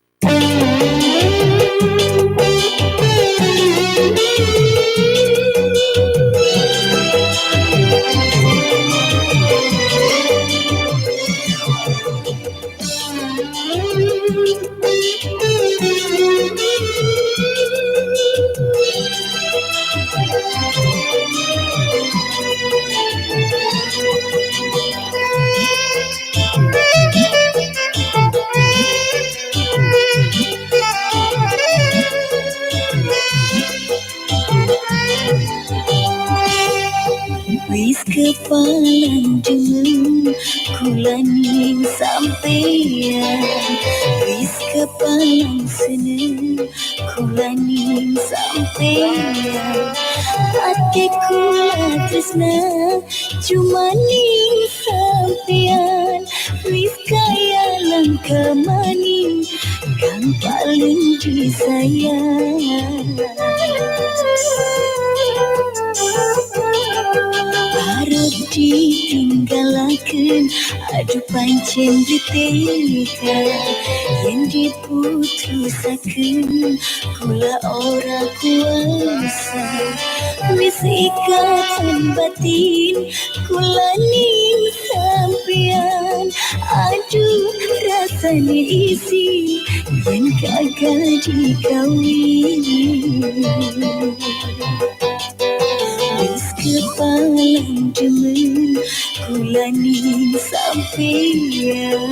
Speaker 12: Wis kepalang demen kula ning sampeyan, wis kepalang seneng kula ning sampeyan. Ati kula tresna cuma ning sampeyan, wis kaya langka maning kang paling disayang. Arep ditinggalaken aduh pancen diteka, yen diputusaken kula ora kuasa. Wis ikatan batin kula ning sampeyan, aduh rasane isin yen gagal dikawin. Wis kepalang demen kula ning sampeyan.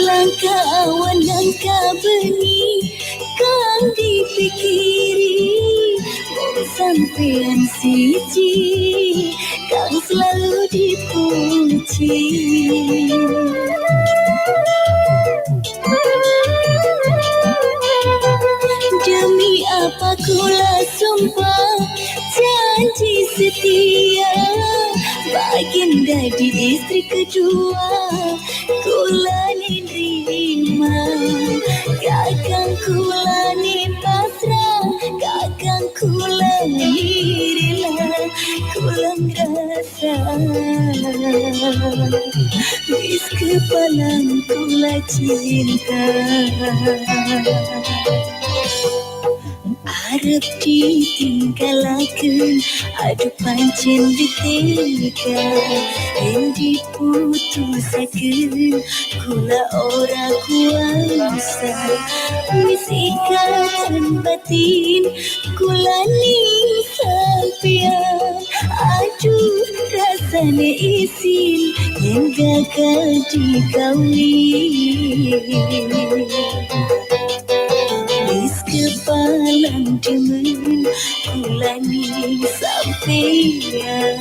Speaker 12: Langka awan langka bengi kang dipikiri, mung sampean siji kang selalu dipuji. Demi apa kula sumpah janji setia, baginda di istri kedua kula nerima. Kakang kula ni pasrah, kakang kula ni rela, kula ngrasa wis kepalang kula cinta. Arep ditinggalaken aduh pancen diteka, yen diputusaken kula ora kuasa. Wis ikatan batin kula ning sampeyan, aduh rasane isin yen gagal dikawin. Wis kepalang demen kula ning sampeyan.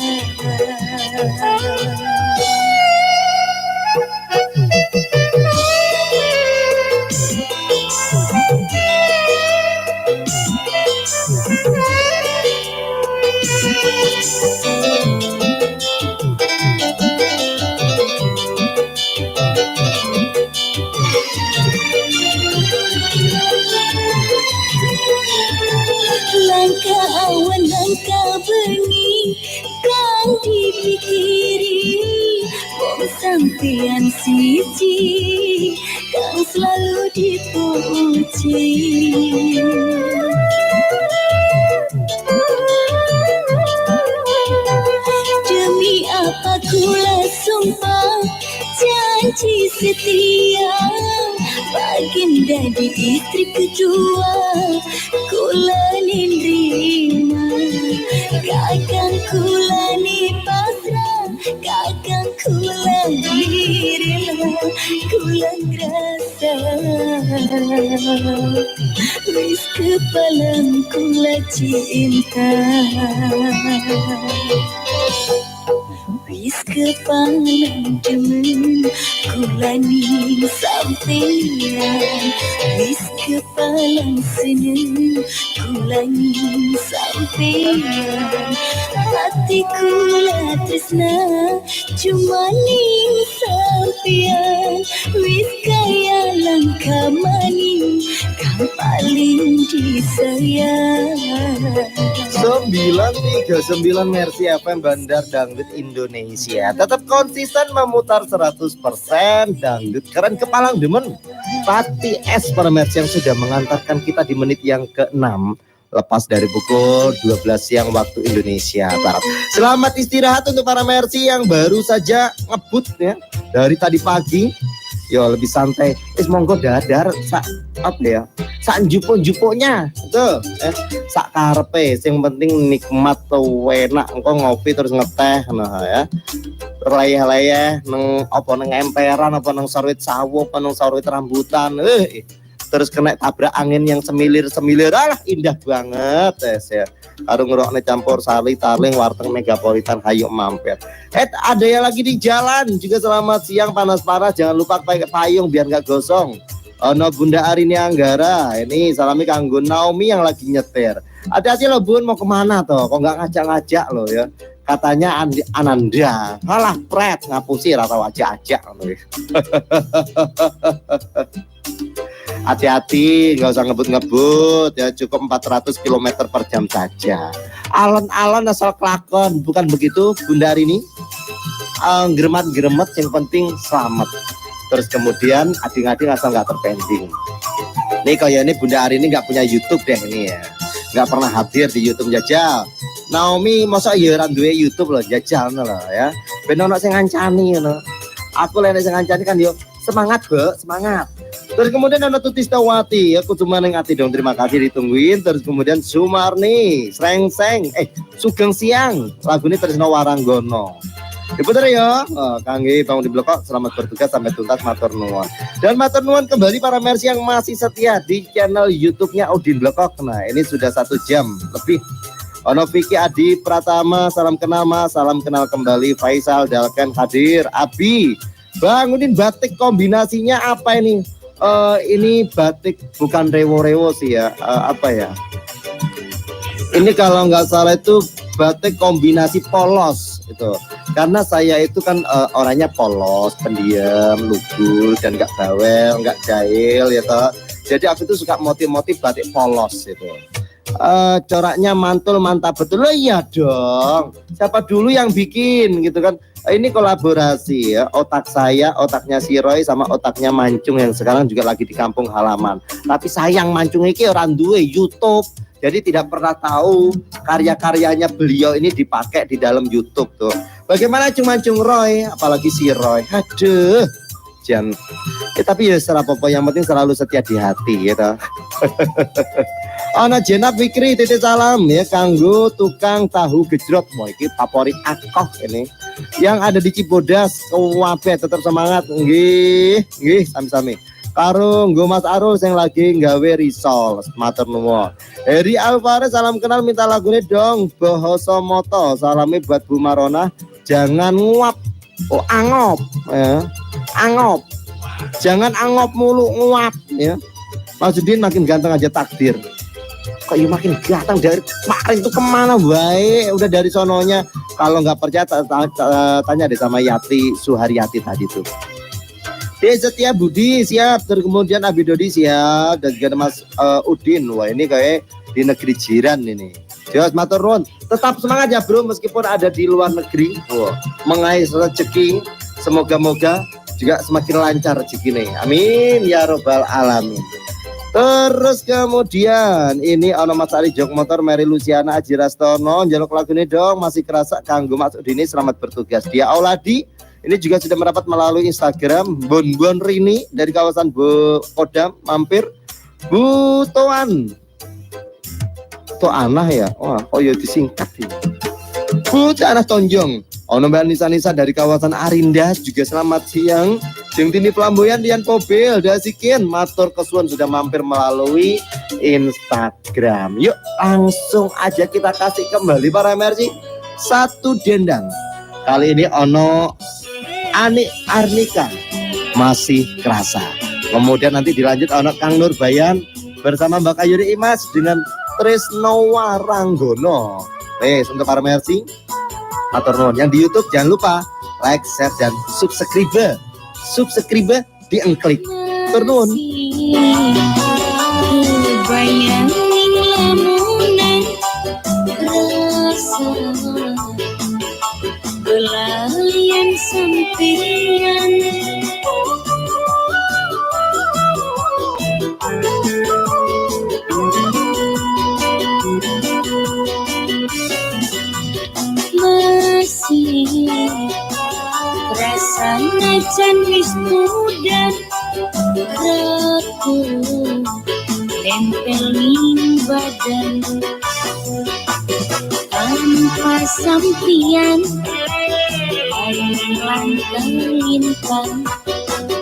Speaker 12: Sampean siji kang selalu dipuji. Demi apa kula sumpah janji setia, baginda di istri kedua kula nindrima. Kakang kula ni pasrah, kakang kula dirila, kula ngrasa wis kepalang kula cinta. Wis kepalang demen kula ning sampeyan, wis kepalang seneng kula ning sampeyan. Hati kula tresna cuma ning sampeyan, wis kaya langka maning kang paling disayang.
Speaker 4: 939 Mercy FM Bandar Dangdut Indonesia. Tetap konsisten memutar 100% dangdut keren kepalang demen. Pati S para Mercy yang sudah mengantarkan kita di menit yang ke-6 lepas dari pukul 12 siang waktu Indonesia Barat. Selamat istirahat untuk para Mercy yang baru saja ngebut ya dari tadi pagi. Yo lebih santai. Wis monggo dadar sak apa ya? Sak njupuk-njupuknya tuh, sak karepe, sing penting nikmat tuh enak, engko ngopi terus ngeteh nah ya. Leyeh-leyeh neng apa neng emperan apa neng sarwit sawo apa neng sarwit rambutan. Terus kena tabrak angin yang semilir-semilir, alah indah banget ya. Karo ngrungokne campur sari tarling warteg megapolitan hayuk mampir. Ada yang lagi di jalan juga selamat siang panas-panas, jangan lupa pakai payung biar nggak gosong. Ono Bunda Arini Anggara, ini salami kanggo Naomi yang lagi nyetir. Hati-hati loh Bun, mau kemana toh? Kok nggak ngajak-ngajak loh ya? Katanya Ananda, alah pret ngapusi atau ajak-ajak. Hati-hati, nggak usah ngebut-ngebut ya, cukup 400 km per jam saja. Alon-alon asal kelakon, bukan begitu Bunda Arini? Gremat-gremet yang penting selamat. Terus kemudian ading-ading asal nggak terpending. Nih kayak ini Bunda Arini nggak punya YouTube deh ini ya, nggak pernah hadir di YouTube jajal. Naomi masa ya ora duwe YouTube loh, jajal loh ya. Ben ono sing ngancani ngono. Aku lek sing ngancani kan yo semangat, Bu, semangat. Terus kemudian ada Tutis Tawati, aku cuma neng ati dong, terima kasih ditungguin. Terus kemudian Sumarni, Srengseng, Sugeng Siang, lagu ini Tresno Waranggono. Diputar ya, kangge Bang di Blekok, selamat bertugas sampai tuntas, matur nuwun. Dan matur nuwun kembali para Mercy yang masih setia di channel YouTube-nya Udin Blekok. Nah, ini sudah 1 jam lebih. Ono Vicky Adi Pratama, salam kenal Mas, salam kenal kembali. Faisal Dalken hadir, Abi, Bang Udin batik kombinasinya apa ini? Ini batik bukan rewo-rewo sih ya, apa ya? Ini kalau nggak salah itu batik kombinasi polos itu. Karena saya itu kan orangnya polos, pendiam, lugu dan nggak bawel, nggak jahil ya toh. Jadi aku tuh suka motif-motif batik polos itu. Coraknya mantul mantap betul. Loh, iya dong. Siapa dulu yang bikin gitu kan? Ini kolaborasi ya, otak saya, otaknya si Roy sama otaknya Mancung yang sekarang juga lagi di kampung halaman. Tapi sayang Mancung ini orang duwe YouTube. Jadi tidak pernah tahu karya-karyanya beliau ini dipakai di dalam YouTube tuh. Bagaimana Cung-Mancung Roy, apalagi si Roy. Aduh. Jan. Tapi ya apa-apa yang penting selalu setia di hati gitu. Ana Jenab Fikri titip salam ya kanggo tukang tahu gejrot. Wah iki favorit akoh ini. Yang ada di Cibodas, kabeh tetap semangat nggih, nggih sami-sami. Karo nggo Mas Arul yang lagi nggawe risol, matur nuwun. Heri Alvarez salam kenal minta lagune dong Bohoso Moto. Salame buat Bu Marona, jangan nguap. Oh angop ya. Angop. Jangan angop mulu, nguap ya. Mas Udin makin ganteng aja takdir. Kok ya makin ganteng dari kemarin tuh kemana baik udah dari sononya. Kalau nggak percaya tanya deh sama Yati Suharyati tadi tuh. Setia Budi siap, terus kemudian Abi Dodi siap, dan juga Mas Udin. Wah ini kayak di negeri jiran ini. Jos matur nuwun. Tetap semangat ya bro meskipun ada di luar negeri. Wah, mengais rezeki. Semoga-moga juga semakin lancar rezekine. Amin ya robbal alamin. Terus kemudian ini ono Mas Ari Jok Motor, Mary Luciana Aji Rastono njaluk lagu ini dong, masih kerasa kanggo Mas Udini, selamat bertugas. Dia Auladi ini juga sudah merapat melalui Instagram. Bon Bon Rini dari kawasan Bu Kodam mampir. Bu Toan Toanah ya. Wah, oh ya disingkat ini. Bu Tanah Tonjong. Ono Mbak Nisa Nisa dari kawasan Arinda juga selamat siang. Jeng Tini Flamboyan Dian Pobel Dasikin matur kesuwun sudah mampir melalui Instagram. Yuk langsung aja kita kasih kembali para Mercy satu dendang. Kali ini ono Ani Arnika masih kerasa. Kemudian nanti dilanjut ono Kang Nurbayan bersama Mbak Kayuri Imas dengan Tresno Waranggono. Wes untuk para Mercy matur nuwun. Yang di YouTube jangan lupa like, share dan subscribe. Subscribe diengklik. Matur nuwun.
Speaker 3: Kebayang ning lamunan rasa belalian sampeyan. Masih rasa najan wis udan raku nempel ning badan tanpa sampian lan lintang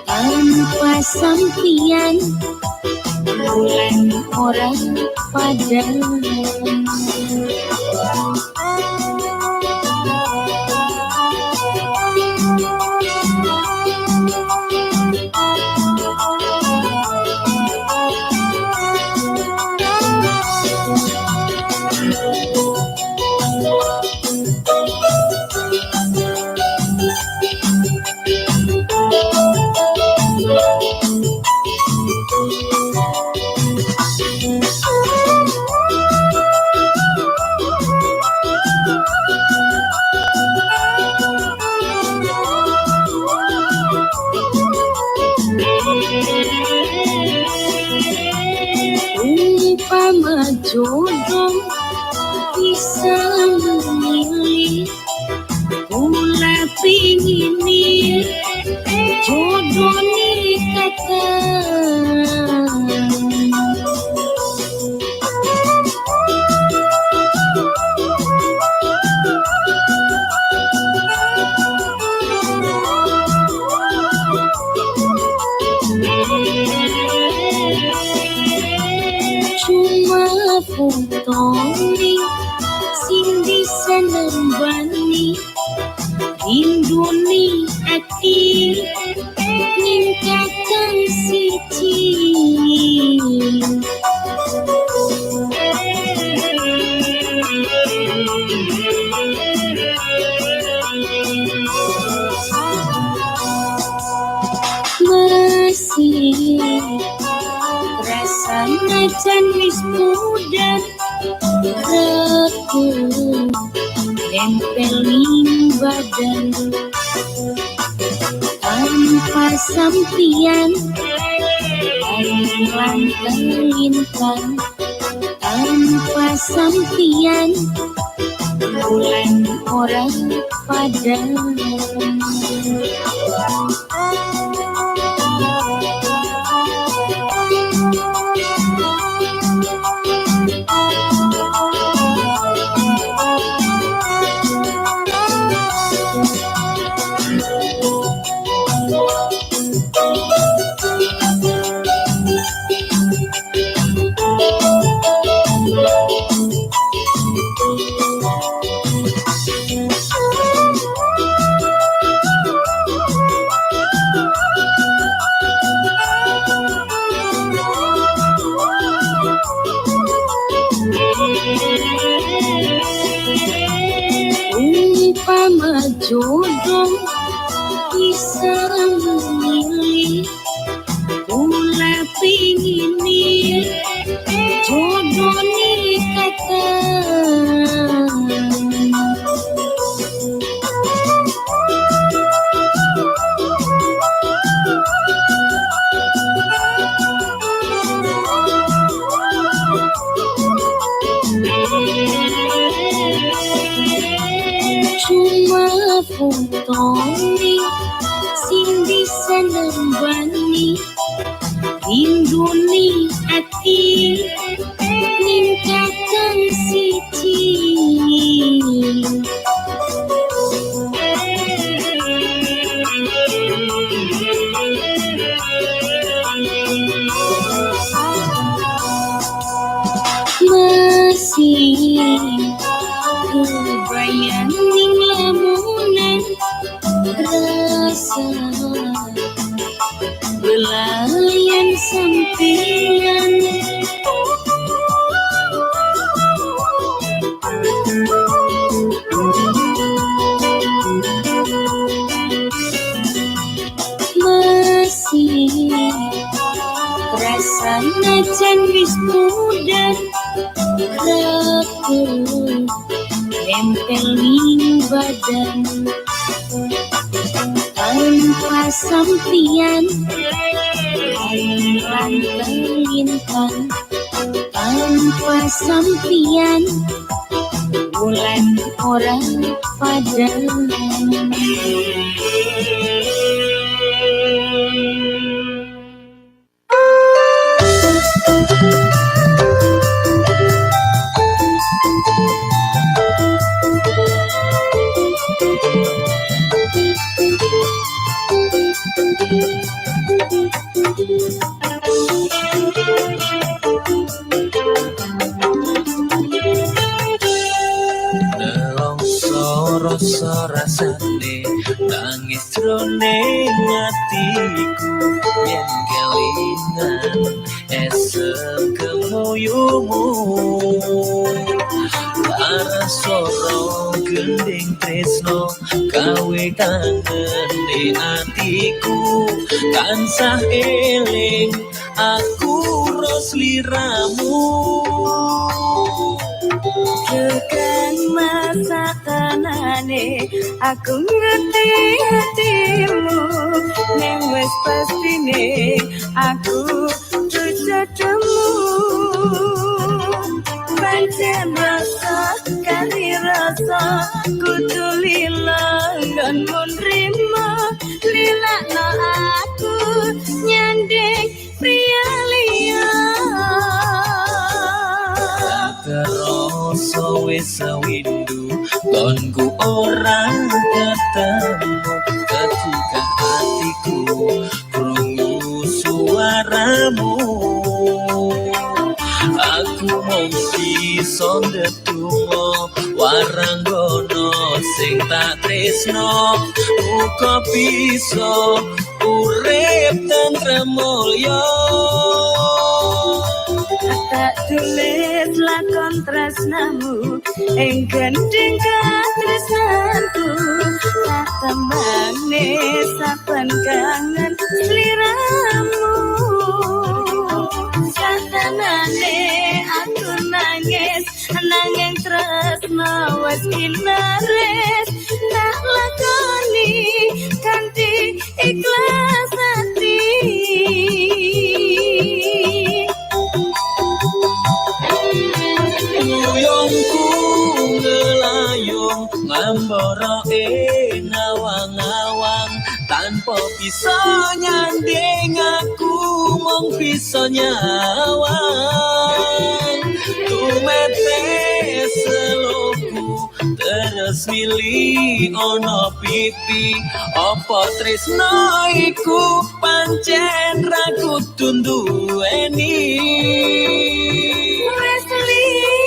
Speaker 3: tanpa sampian bulan ora padang. Umpama jodoh bisa memilih, kula pingini jodoh ni kakang. Cuma fotone sing bisa nambani rindune ati ning kakang siji. Masih rasa najan wis udan raku nempel ning badan tanpa sampian lan lintang tanpa sampian bulan ora padang. Belayan sampeyan. Masih rasanya jan wis muda aku nempel ning badan tanpa sampian lan lintang tanpa sampian bulan orang padang.
Speaker 5: Nelongso rasa rasane nangis jroning atiku yen kelingan esem kemuyumu lara soro gending tresno gawe kangen di atiku tansah eling aku rosliramu.
Speaker 12: Tekan masa tanane aku ngerti hatimu ning wis pastine aku jodohmu. Pancen rasa kali rasa kudu lila nggonmu nrimo lilakno aku nyanding priya liya.
Speaker 5: Kerasa wis sewindu gonku ora ketemu ketukah atiku krungu suaramu aku mung bisa ndedonga waranggono sing tak tresno muga bisa urip tentrem mulya.
Speaker 12: Tak tulis lakon tresnamu ing gending katresnanku tak tembane saben kangen sliramu satanane aku nangis nanging tresno wis kinares tak lakoni kanthi ikhlas ati.
Speaker 5: Uyungku ngelayung ngamboroe nawang-awang tanpa bisa nyanding aku mung bisa nyawang tumete seloku terus milih ono pipi apa tresno iku pancen ra kudu nduweni.
Speaker 12: Wis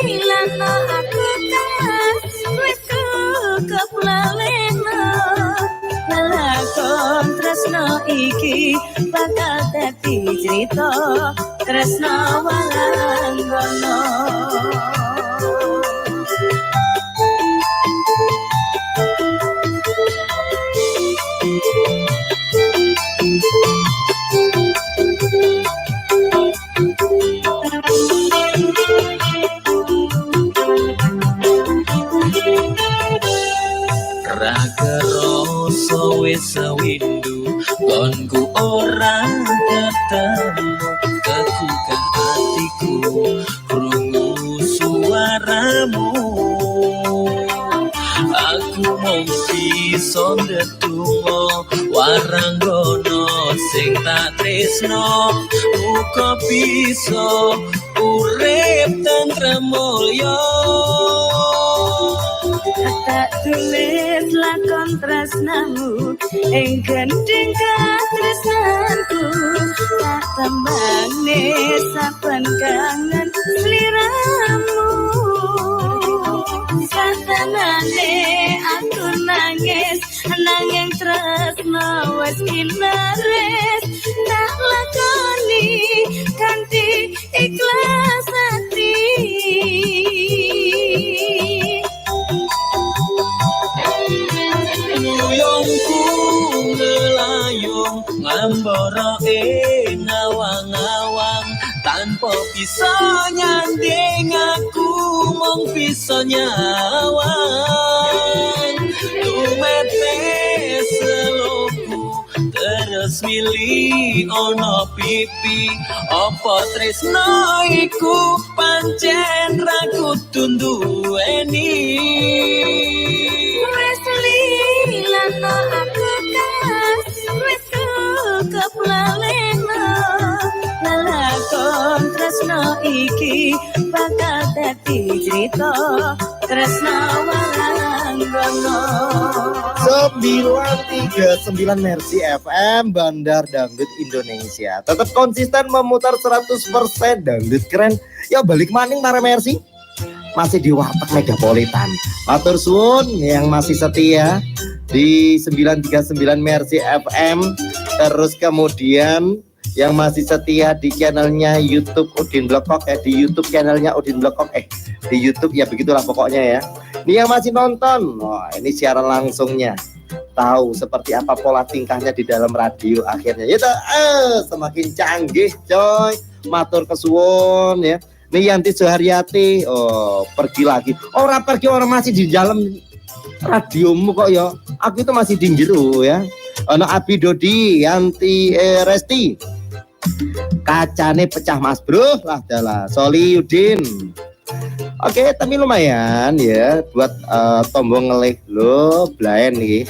Speaker 12: lilano aku tas wis cukup laleno lakon tresno iki bakal dadi crita tresno waranggono.
Speaker 5: Ra kerasa wis sewindu gonku ora ketemu kekukah atiku krungu suaramu aku mung bisa ndedonga waranggono sing tak tresno muga bisa urip tentrem mulya.
Speaker 12: Tak tulis lakon tresnamu ing gending katresnanku tak tembane saben kangen sliramu satanane aku nangis nanging tresno wis kinares Tak lakoni kanthi ikhlas ati.
Speaker 5: Nguyongku ngelayung ngambara ing awang-awang, tanpa bisa nyanding aku mung bisa nyawang. Tumete seloku terus mili ono pipi, apa tresno iku pancen ra kudu nduweni.
Speaker 12: Wes lilano aku kas, wes cukup laleno, lalakon tresno iki bakal dadi crita tresno waranggono.
Speaker 4: 939 Mercy FM Bandar Dangdut Indonesia. Tetap konsisten memutar 100% dangdut keren. Ya balik maning para Mercy. Masih di Warteg Megapolitan. Matur suwun yang masih setia di 939 Mercy FM. Terus kemudian yang masih setia di channelnya YouTube Udin Blekok ya, di YouTube channelnya Udin Blekok, di YouTube ya begitulah pokoknya ya. Ini yang masih nonton, wah ini siaran langsungnya, tahu seperti apa pola tingkahnya di dalam radio akhirnya. Ya semakin canggih coy, matur kesuwun ya. Ini Yanti Suharyati, oh pergi lagi, orang pergi orang masih di dalam radiomu kok ya, aku itu masih di jero ya. Ono Abi Dodi, Yanti Resti, kacane pecah mas bro lah dalah Soli Yudin. Oke, tapi lumayan ya buat tombol ngelih lo blaen nih.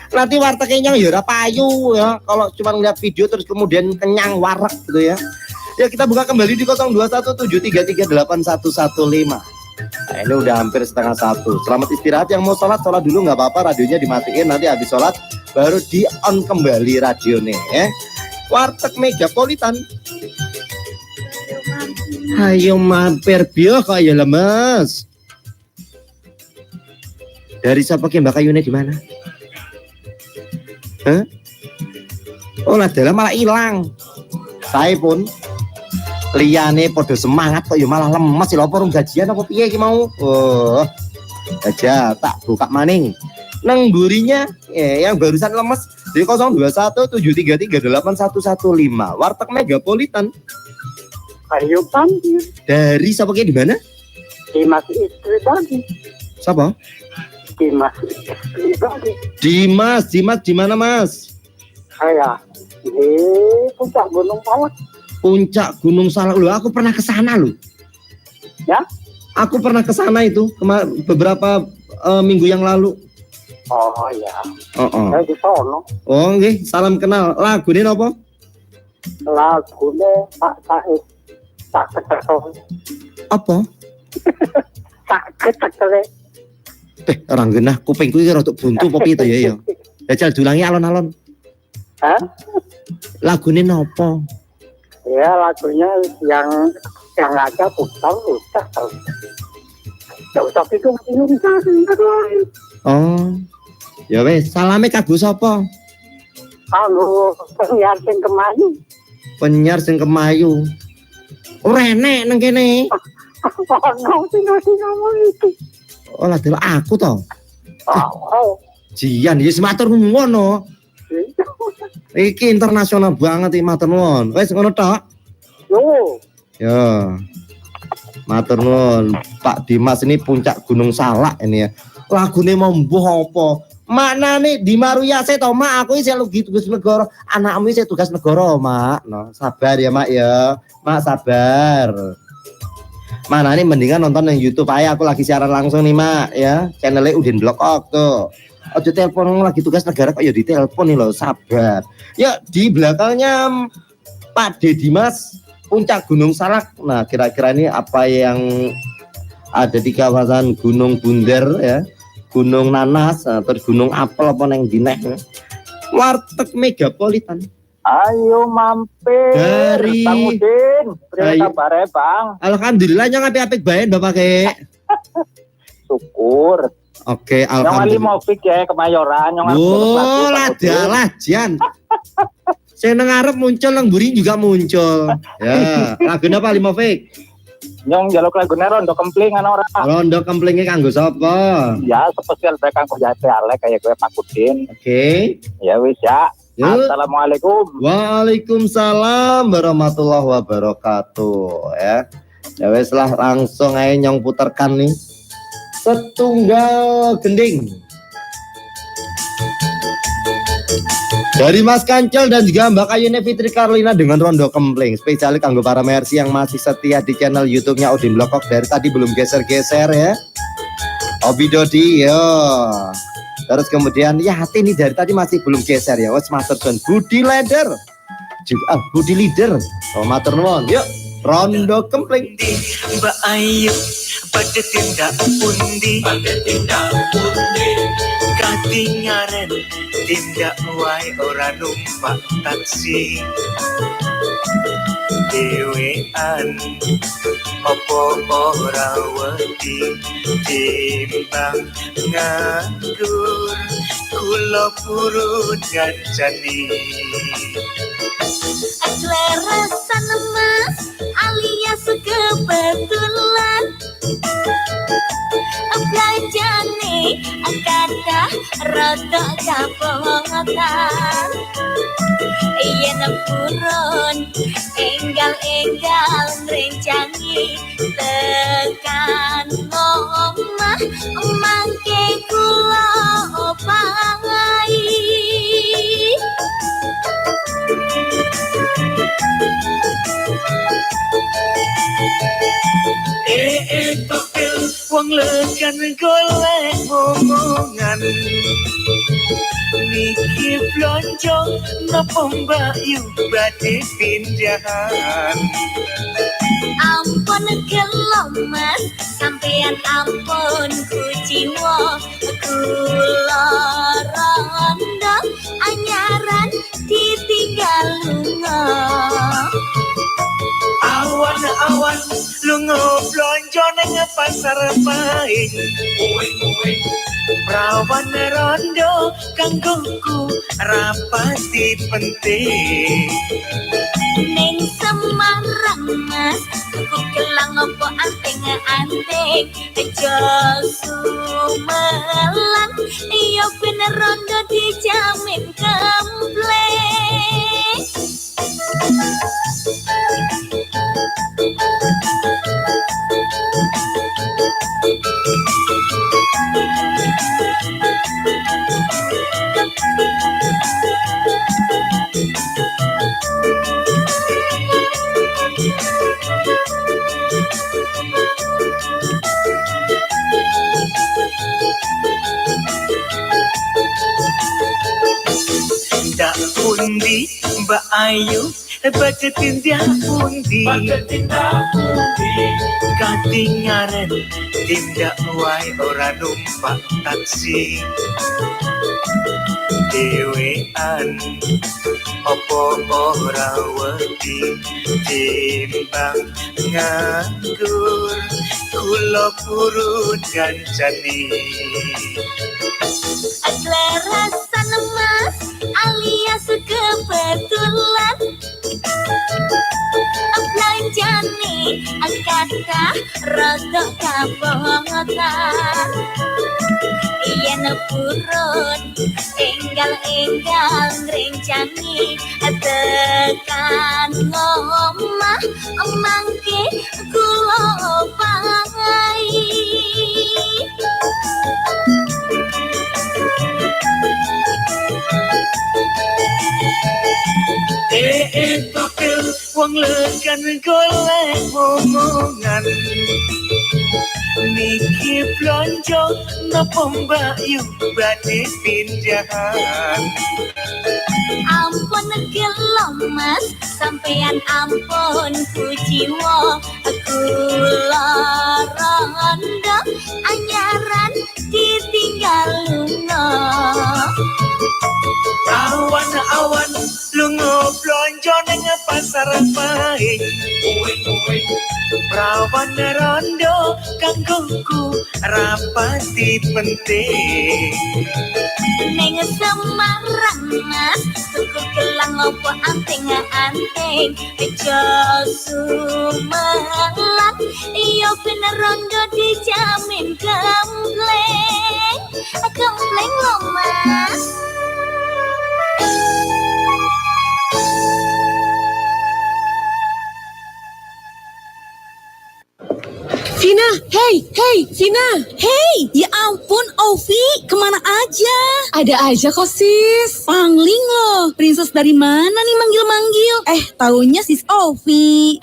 Speaker 4: Nanti warteg kenyang ya ora payu ya kalau cuma ngeliat video terus kemudian kenyang wareg gitu ya. Ya kita buka kembali di 0217338115. Nah, ini udah hampir 12:30. Selamat istirahat, yang mau sholat, sholat dulu nggak apa-apa, radionya dimatiin, nanti habis sholat baru di on kembali radio nih ya. Warteg Megapolitan. Ayo mampir bio kok ya lemes. Dari siapa ki Mbak Kayune di mana? Hah? Oh lah dalam malah hilang. Saya pun liyane podo semangat kok ya malah lemes lho, apa rung gajian apa piye iki mau? Oh. Aja tak buka maning. Nang burinya ya, yang barusan lemes di 0217338115 Warteg Megapolitan.
Speaker 6: Ayo panggil.
Speaker 4: Dari siapa ki di mana?
Speaker 6: Dimas istri bagi.
Speaker 4: Siapa?
Speaker 6: Dimas istri bagi.
Speaker 4: Dimas, Dimas di mana Mas?
Speaker 6: Saya di puncak Gunung Salak.
Speaker 4: Puncak Gunung Salak loh, aku pernah ke sana loh.
Speaker 6: Ya?
Speaker 4: Aku pernah ke sana itu beberapa minggu yang lalu.
Speaker 6: Oh iya.
Speaker 4: Oh, oh.
Speaker 6: Saya di sono.
Speaker 4: Oh nggih, salam kenal. Lagune napa?
Speaker 6: Lagune Pak Said. Tak ketekel.
Speaker 4: Apa?
Speaker 6: Tak ketekel.
Speaker 4: Orang genah kupingku iki rada buntu apa piye to ya ya. Jajal diulangi alon-alon.
Speaker 6: Hah?
Speaker 4: Lagune napa?
Speaker 6: Ya lagunya yang ada putar udah. Enggak usah bingung-bingung.
Speaker 4: Oh. Ya wes, salame kanggo sapa?
Speaker 6: Kanggo penyiar sing kemayu.
Speaker 4: Penyiar sing kemayu. Ora enek nang kene.
Speaker 6: Ono sing ngomong iki.
Speaker 4: Oh lah delok aku to.
Speaker 6: Oh.
Speaker 4: Jian ya matur nuwun no. Iki internasional banget iki, matur nuwun. Wes ngono tok.
Speaker 6: Yo.
Speaker 4: Ya. Matur nuwun Pak Dimas, ini puncak Gunung Salak ini ya. Lagune mbuh apa? Maknane di Maruyase to, Mak, aku isih lagi tugas negara. Anakmu isih tugas negara, Mak. No, sabar ya, Mak ya. Mak sabar. Mana nih mendingan nonton yang YouTube aja, aku lagi siaran langsung nih, Mak ya. Channelnya Udin Blekok tuh. Ojo telepon lagi tugas negara kok ya ditelepon nih loh, sabar. Ya di belakangnya Pak Dedi Mas, puncak Gunung Salak. Nah, kira-kira ini apa yang ada di kawasan Gunung Bunder ya, Gunung Nanas, terus Gunung Apel apa neng dineh. Warteg Megapolitan.
Speaker 6: Ayo mampir
Speaker 4: dari
Speaker 6: Bang Udin, kabare Bang.
Speaker 4: Alhamdulillah nyong apik-apik bae Bapak ke.
Speaker 6: Syukur.
Speaker 4: Oke,
Speaker 6: Nyong Ali
Speaker 4: alhamdulillah.
Speaker 6: Movik ya Kemayoran nyong arep
Speaker 4: Oh,
Speaker 6: lagu, Pak Udin.
Speaker 4: lah jan. Sing nang ngarep muncul, nang mburi juga muncul. Ya, lagune apa Limovic?
Speaker 6: Nyong njaluk lagune Rondo Kempling ana ora?
Speaker 4: Rondo kemplingnya kanggo sapa?
Speaker 6: Ya, spesial bae kanggo Jate Alek kaya gue Pak Udin.
Speaker 4: Oke.
Speaker 6: Ya wis ya.
Speaker 4: Yuk.
Speaker 6: Assalamualaikum.
Speaker 4: Waalaikumsalam warahmatullahi wabarakatuh ya. Ya wes lah langsung aja nyong putarkan nih. Setunggal gending. Dari Mas Kancil dan juga Mbak Ayune Fitri Karlina dengan Rondo Kempling. Spesial kanggo para Mercy yang masih setia di channel YouTube-nya Udin Blekok dari tadi belum geser-geser ya. Obi Dodi yo. Terus kemudian ya hati ini dari tadi masih belum geser ya. Wes Master Sun Budi Leader. Juga Budi Leader. Oh, matur nuwun. Yuk, Rondo Kempling.
Speaker 5: Mbak Ayu pada tindak pundi, pada tindak pundi, katingaren tindak wae ora numpak taksi, dhewean opo ora wedi timbang nganggur kula purun ngancani.
Speaker 3: Kleresan mas alias kebetulan belanjane kata rada kapotan yen purun enggal-enggal ngrencangi tekan omah mangke kula opahi.
Speaker 5: Topil wong legan golek omongan, niki blonjo napa Mbak Yu badhe pindahan?
Speaker 3: Ampun gelo mas, sampean ampun kuciwa, kula rondo anyaran ditinggal lunga.
Speaker 5: Awan-awan lunga blonjo ning pasar Pahing, prawan rondo kanggoku rapati penting.
Speaker 3: Ning Semarang mas, tuku gelang opo anting-anting, aja sumelan, iya bener rondo dijamin kempleng.
Speaker 5: Ndak pundi Mbak Ayu badhe tindak pundi, badhe tindak pundi, katingaren tindak wae ora numpak taksi, dhewean opo ora wedi timbang nganggur kula purun kancani.
Speaker 3: Klerasan mas alias kebetulan belanjane kata rada kapotan yen purun enggal-enggal ngrencangi tekan ngomah mangke kula pai.
Speaker 5: Tokil wong legan golek omongan, niki blonjo napa Mbak Yu badhe pindahan?
Speaker 3: Ampun gelo mas, sampean ampun kuciwa, kula rondo anyaran ditinggal lunga.
Speaker 5: Awan-awan lunga blonjo ning pasar pahing. Prawan rondo kanggoku rapati penting.
Speaker 3: Neng Semarang Mas, tuku gelang opo anting-anting. Aja sumelang, iya bener rondo dijamin kempleng. Kempleng lho Mas.
Speaker 13: Vina, hey, hey, Vina.
Speaker 14: Hey, ya ampun, Ovi, kemana aja?
Speaker 13: Ada aja kok, sis.
Speaker 14: Pangling loh, princess dari mana nih manggil-manggil? Taunya sis Ovi.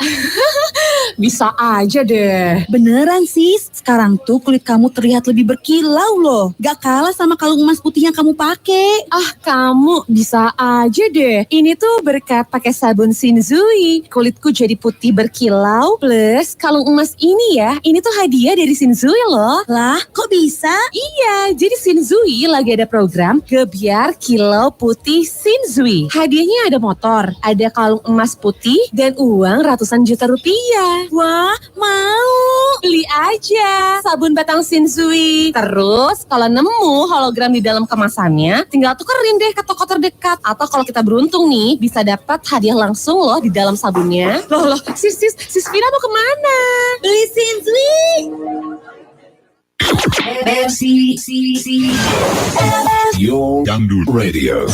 Speaker 13: Bisa aja deh.
Speaker 14: Beneran, sis, sekarang tuh kulit kamu terlihat lebih berkilau loh. Gak kalah sama kalung emas putih yang kamu pakai.
Speaker 13: Ah, kamu bisa aja deh. Ini tuh berkat pakai sabun Shinzui. Kulitku jadi putih berkilau, plus kalung emas ini ya, ini tuh hadiah dari Shinzui loh.
Speaker 14: Lah, kok bisa?
Speaker 13: Iya, jadi Shinzui lagi ada program Gebyar Kilau Putih Shinzui. Hadiahnya ada motor, ada kalung emas putih, dan uang ratusan juta rupiah.
Speaker 14: Wah, mau.
Speaker 13: Beli aja sabun batang Shinzui. Terus kalau nemu hologram di dalam kemasannya, tinggal tukerin deh ke toko terdekat. Atau kalau kita beruntung nih, bisa dapat hadiah langsung loh di dalam sabunnya. Loh, sis, sis Vina mau kemana?
Speaker 14: Beli Shinzui.
Speaker 7: C C C. Your Dangdut Radio.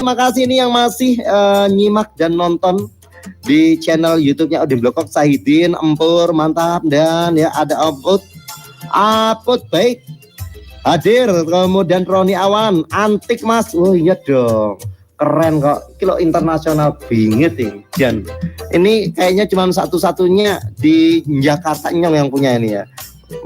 Speaker 4: terima kasih nih yang masih nyimak dan nonton di channel YouTube-nya Udin Blekok. Sahidin Empur mantap, dan ya ada Aput Aput baik hadir, kemudian Roni Awan antik mas, oh iya dong, keren kok, kilo internasional bingit nih. Dan ini kayaknya cuma satu-satunya di Jakarta nyong yang punya ini ya,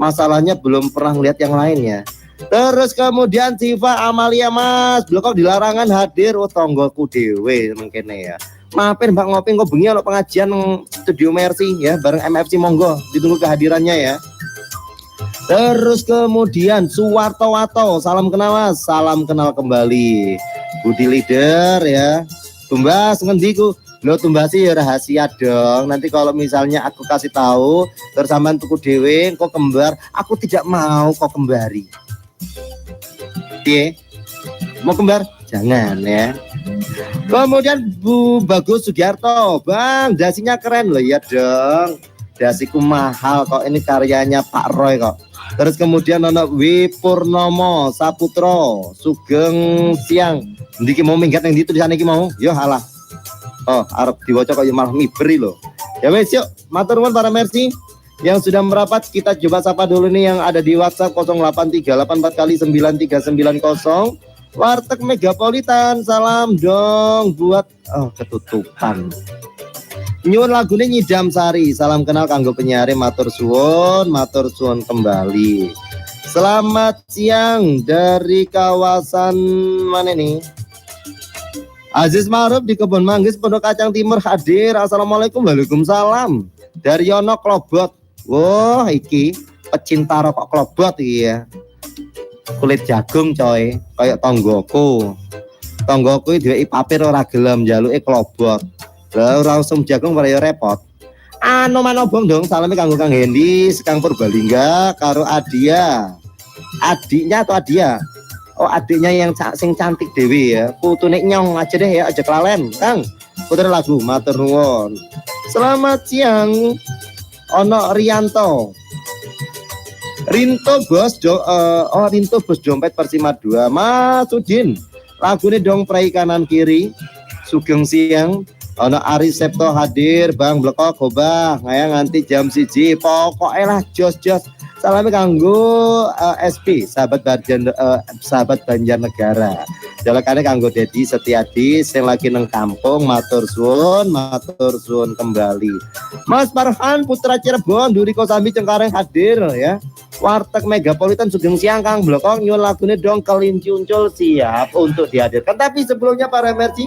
Speaker 4: masalahnya belum pernah lihat yang lainnya. Terus kemudian Siva Amalia mas Blekok dilarangan hadir, oh tonggoku dewe mungkin ya. Maafin Mbak ngopi kok bengi ono pengajian Studio Mercy ya bareng MFC, monggo ditunggu kehadirannya ya. Terus kemudian Suwarto Wato, salam kenal mas, salam kenal kembali. Budi Leader ya. Tumbas ngendi ku? Lo tumbas sih ya rahasia dong. Nanti kalau misalnya aku kasih tahu terus sampean tuku dhewe kok kembar, aku tidak mau kok kembari. Piye? Mau kembar? Jangan ya. Kemudian Bu Bagus Sugiarto, Bang, dasinya keren loh ya dong. Dasiku mahal kok, ini karyanya Pak Roy kok. Terus kemudian ono Wi Purnomo Saputro, sugeng siang. Ndiki mau minggat nang ndi tulisane iki mau? Yo halah. Oh, arep diwaca kok ya malah miberi loh. Ya wes yuk, matur nuwun para Mercy yang sudah merapat. Kita coba sapa dulu nih yang ada di WhatsApp 08384 kali 9390. Warteg Megapolitan, salam dong buat oh ketutupan. Nyuwun lagune Nyidam Sari, salam kenal kanggo penyiare, matur suwun kembali. Selamat siang dari kawasan mana nih? Aziz Ma'ruf di Kebon Manggis Pondok Kacang Timur hadir. Assalamualaikum. Waalaikumsalam. Dari Yono Klobot. Wah, iki pecinta rokok klobot iki ya. Kulit jagung coy, kayak tonggoku. Tonggoku iki duwe papir ora gelem njaluke klobot. Lah ora usum jagung ora ya repot. Ano manobong dong, salame kanggo Kang Hendi, Kang Purbalingga karo Adia. Adiknya atau Adia? Oh, adiknya yang sing cantik dewi ya. Putune nyong aja deh ya, aja kelalen, Kang. Puter lagu matur nuwun. Selamat siang. Ono Rianto. Rinto bos Rinto bos dompet Persima 2. Mas Udin. Lagune dong prei kanan kiri. Sugeng siang. Ono Ari Septo hadir, Bang Blekok gobah ngayang nganti jam 1. Pokoke lah jos-jos. Salame kanggo SP, sahabat sahabat Banjarnegara. Jalakane kanggo Dedi Setiadi sing lagi nang kampung, matur suwun kembali. Mas Farhan Putra Cirebon, Duri Kosambi Cengkareng hadir ya. Warteg Megapolitan sugeng siang Kang Blekok, nyuwun lagune dong kelinci uncul, siap untuk dihadirkan. Tapi sebelumnya para Mercy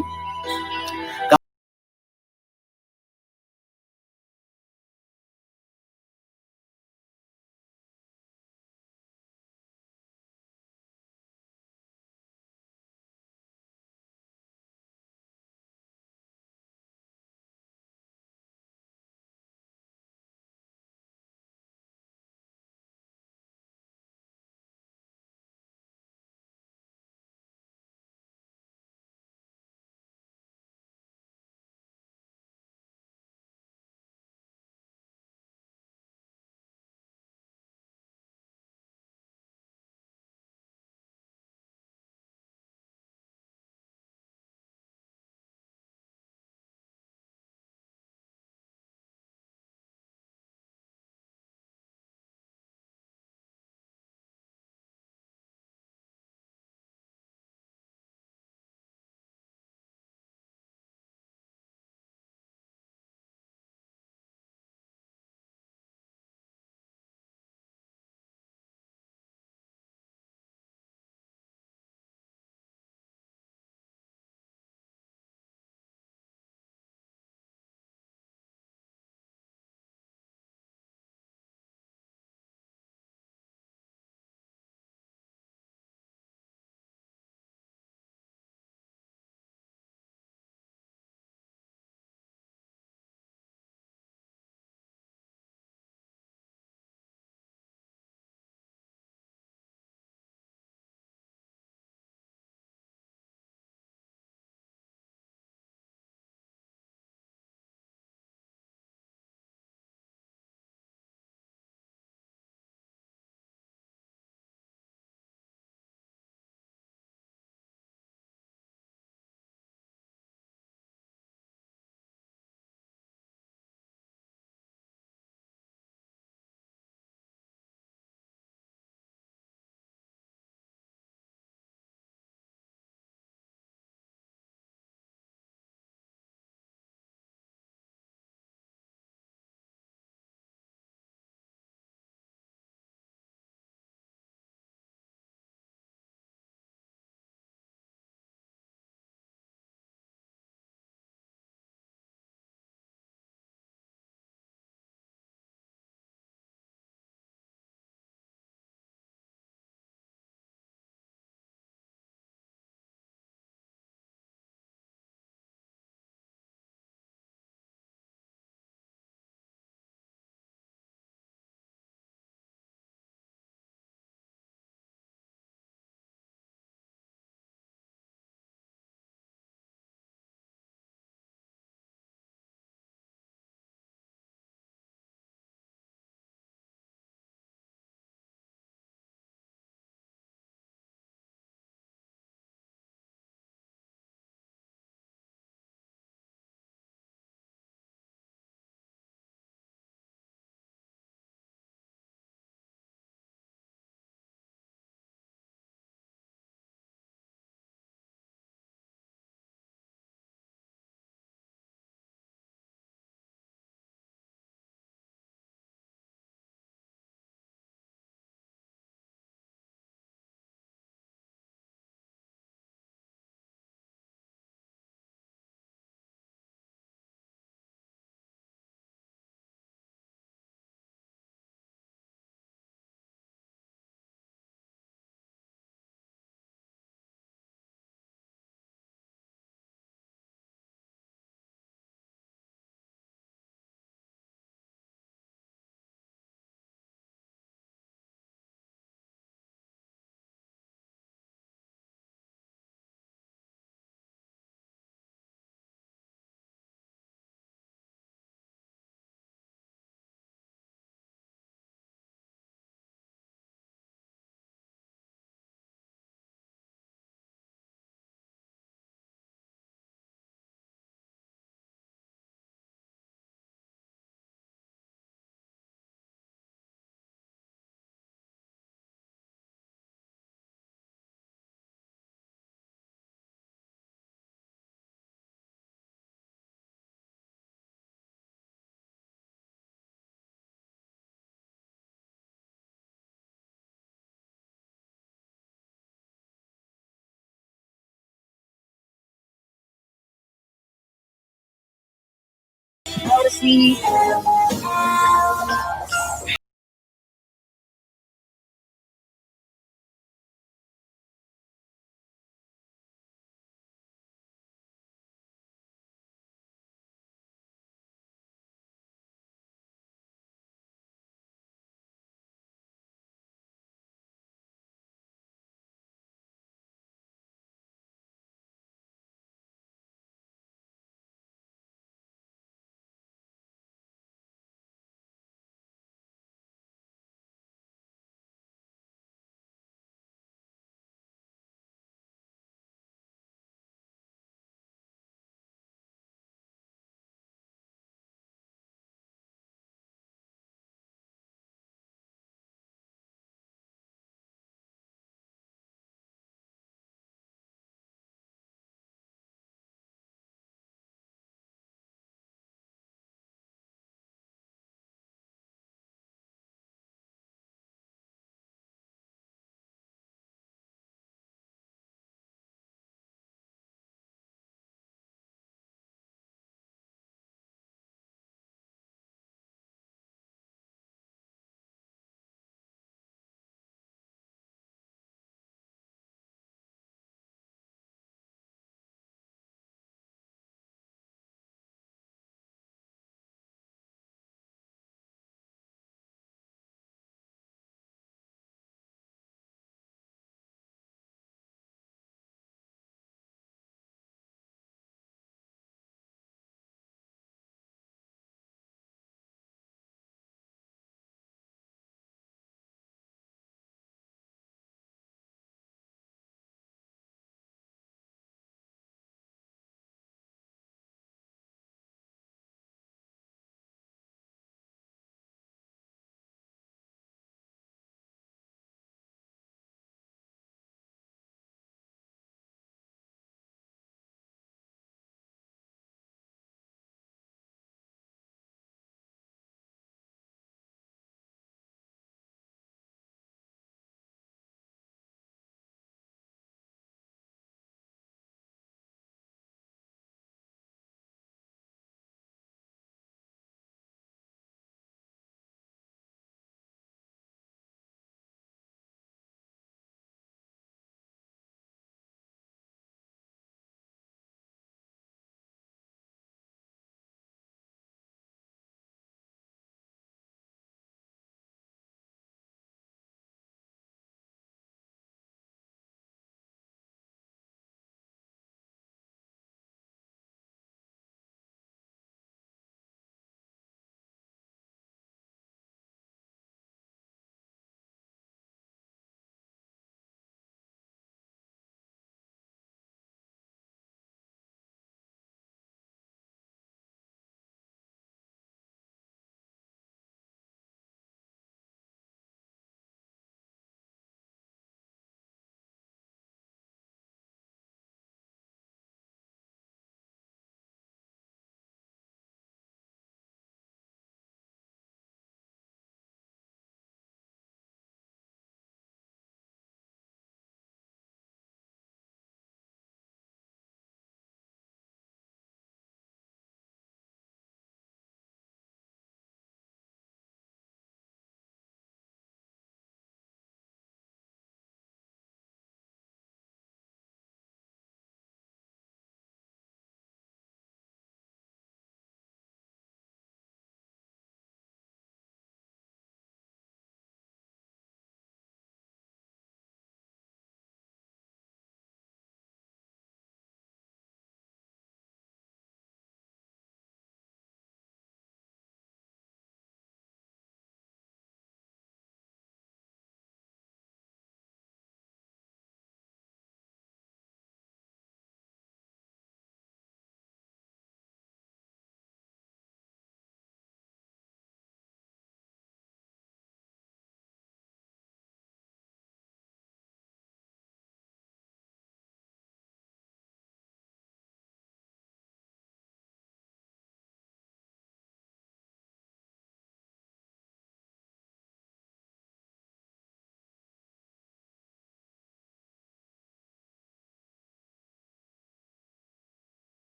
Speaker 2: Mercy.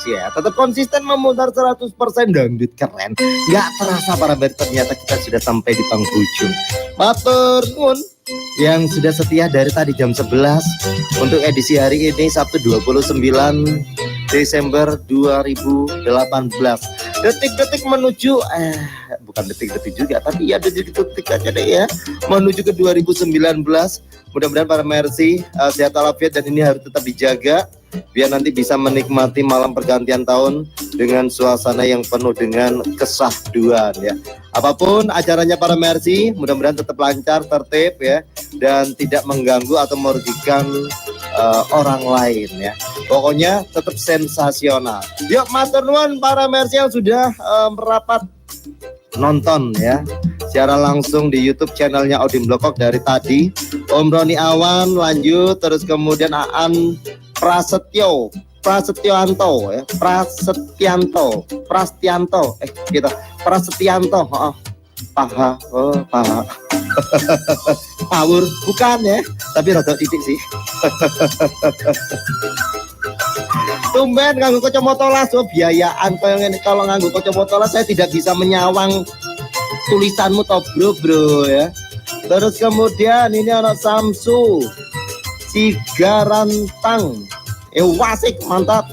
Speaker 4: Ya, tetap konsisten memutar 100% dangdut keren. Nggak terasa para ber, ternyata kita sudah sampai di penghujung. Matur nuwun yang sudah setia dari tadi jam 11 untuk edisi hari ini Sabtu 29 Desember 2018. Detik-detik menuju, bukan detik-detik juga, tapi ya detik-detik aja deh ya, menuju ke 2019. Mudah-mudahan para Mercy sehat walafiat dan ini harus tetap dijaga biar nanti bisa menikmati malam pergantian tahun dengan suasana yang penuh dengan kesahduan ya. Apapun acaranya para Mercy, mudah-mudahan tetap lancar, tertib ya, dan tidak mengganggu atau merugikan orang lain ya. Pokoknya tetap sensasional. Yuk, matur nuwun para Mercy yang sudah merapat nonton ya secara langsung di YouTube channelnya Odin Blekok dari tadi. Om Roni Awan lanjut, terus kemudian Aan Prasetyo, Prasetyoanto ya, Prasetyanto, Prasetyanto, gitu, Prasetyanto, oh, paha, oh paha, power bukan ya, tapi rada titik sih. Tumben nganggo kacamata las, oh biayaan kaya ngene. Kalau nganggo kacamata las saya tidak bisa menyawang tulisanmu toh bro bro ya. Terus kemudian ini anak Samsu Cigarantang, wasik mantap.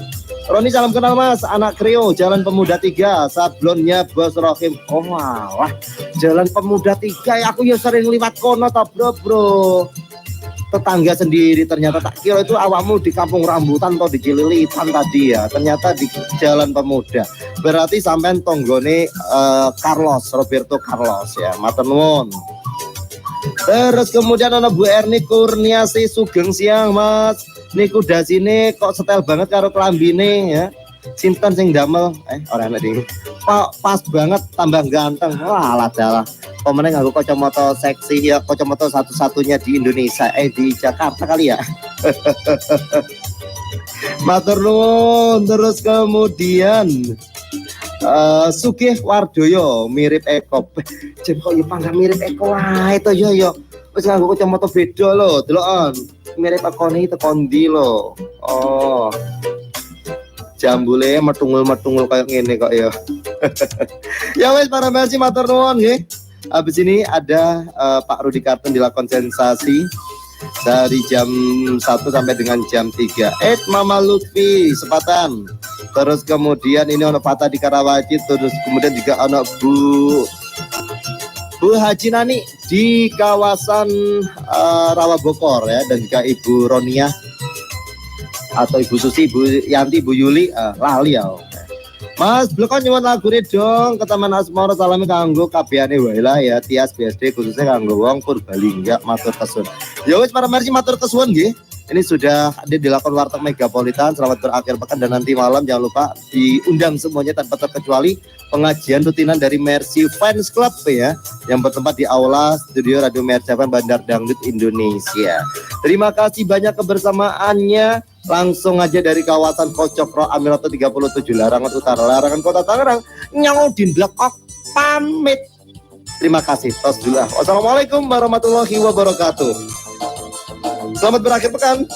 Speaker 4: Roni salam kenal mas, anak Kreo, Jalan Pemuda 3, sablonnya Bos Rohim. Oh malah, Jalan Pemuda 3 ya, aku ya sering liwat kono toh bro bro. Tetangga sendiri ternyata, tak kira itu awakmu di Kampung Rambutan atau di Cililitan tadi ya, ternyata di Jalan Pemuda. Berarti sampean tonggone Carlos, Roberto Carlos ya, matur nuwun. Terus kemudian ana Bu Erni Kurniasi, sugeng siang mas. Niku dasine kok setel banget karo klambine ya. Sinten sing damel? Ora enak ding. Pak pas banget tambah ganteng. Wah, alah dalah. Pemene nganggo kacamata seksi ya, kacamata satu-satunya di Indonesia, di Jakarta kali ya. Matur nuwun. Terus kemudian Sugih Wardoyo mirip Eko. Jen kok ya panggah mirip Eko wae to yo yo. Wis nganggo kacamata beda lho, deloken. Mirip Eko ni teko ndi lho. Oh. Jambule metungul-metungul kayak ngene kok ya. Ya wis para Mercy matur nuwun nggih. Habis ini ada Pak Rudi Kartun di Lakon Sensasi dari jam 1 sampai dengan jam 3. Mama Lutfi Sepatan. Terus kemudian ini ono Fata di Karawaci, terus kemudian juga ono Bu Haji Nani di kawasan Rawa Bokor ya, dan juga Ibu Ronia atau Ibu Susi, Ibu Yanti, Ibu Yuli, lali ya. Mas Blekon nyuwun lagune dong ke Taman Asmoro, salame kanggo kabehane wae lah ya, Tias BSD khususnya kanggo wong Purbalingga, matur kesuwun. Ya wis para Mercy matur kesuwun nggih. Ini sudah ada di lakon Warteg Megapolitan. Selamat berakhir pekan dan nanti malam jangan lupa diundang semuanya tanpa terkecuali pengajian rutinan dari Mercy Fans Club ya, yang bertempat di Aula Studio Radio Mercy FM Bandar Dangdut Indonesia. Terima kasih banyak kebersamaannya. Langsung aja dari kawasan Kocokro Amirato 37 Larangan Utara, Larangan Kota Tangerang. Nyong Odin Blekok pamit. Terima kasih. Tos dulu. Wassalamualaikum warahmatullahi wabarakatuh. Selamat berakhir pekan.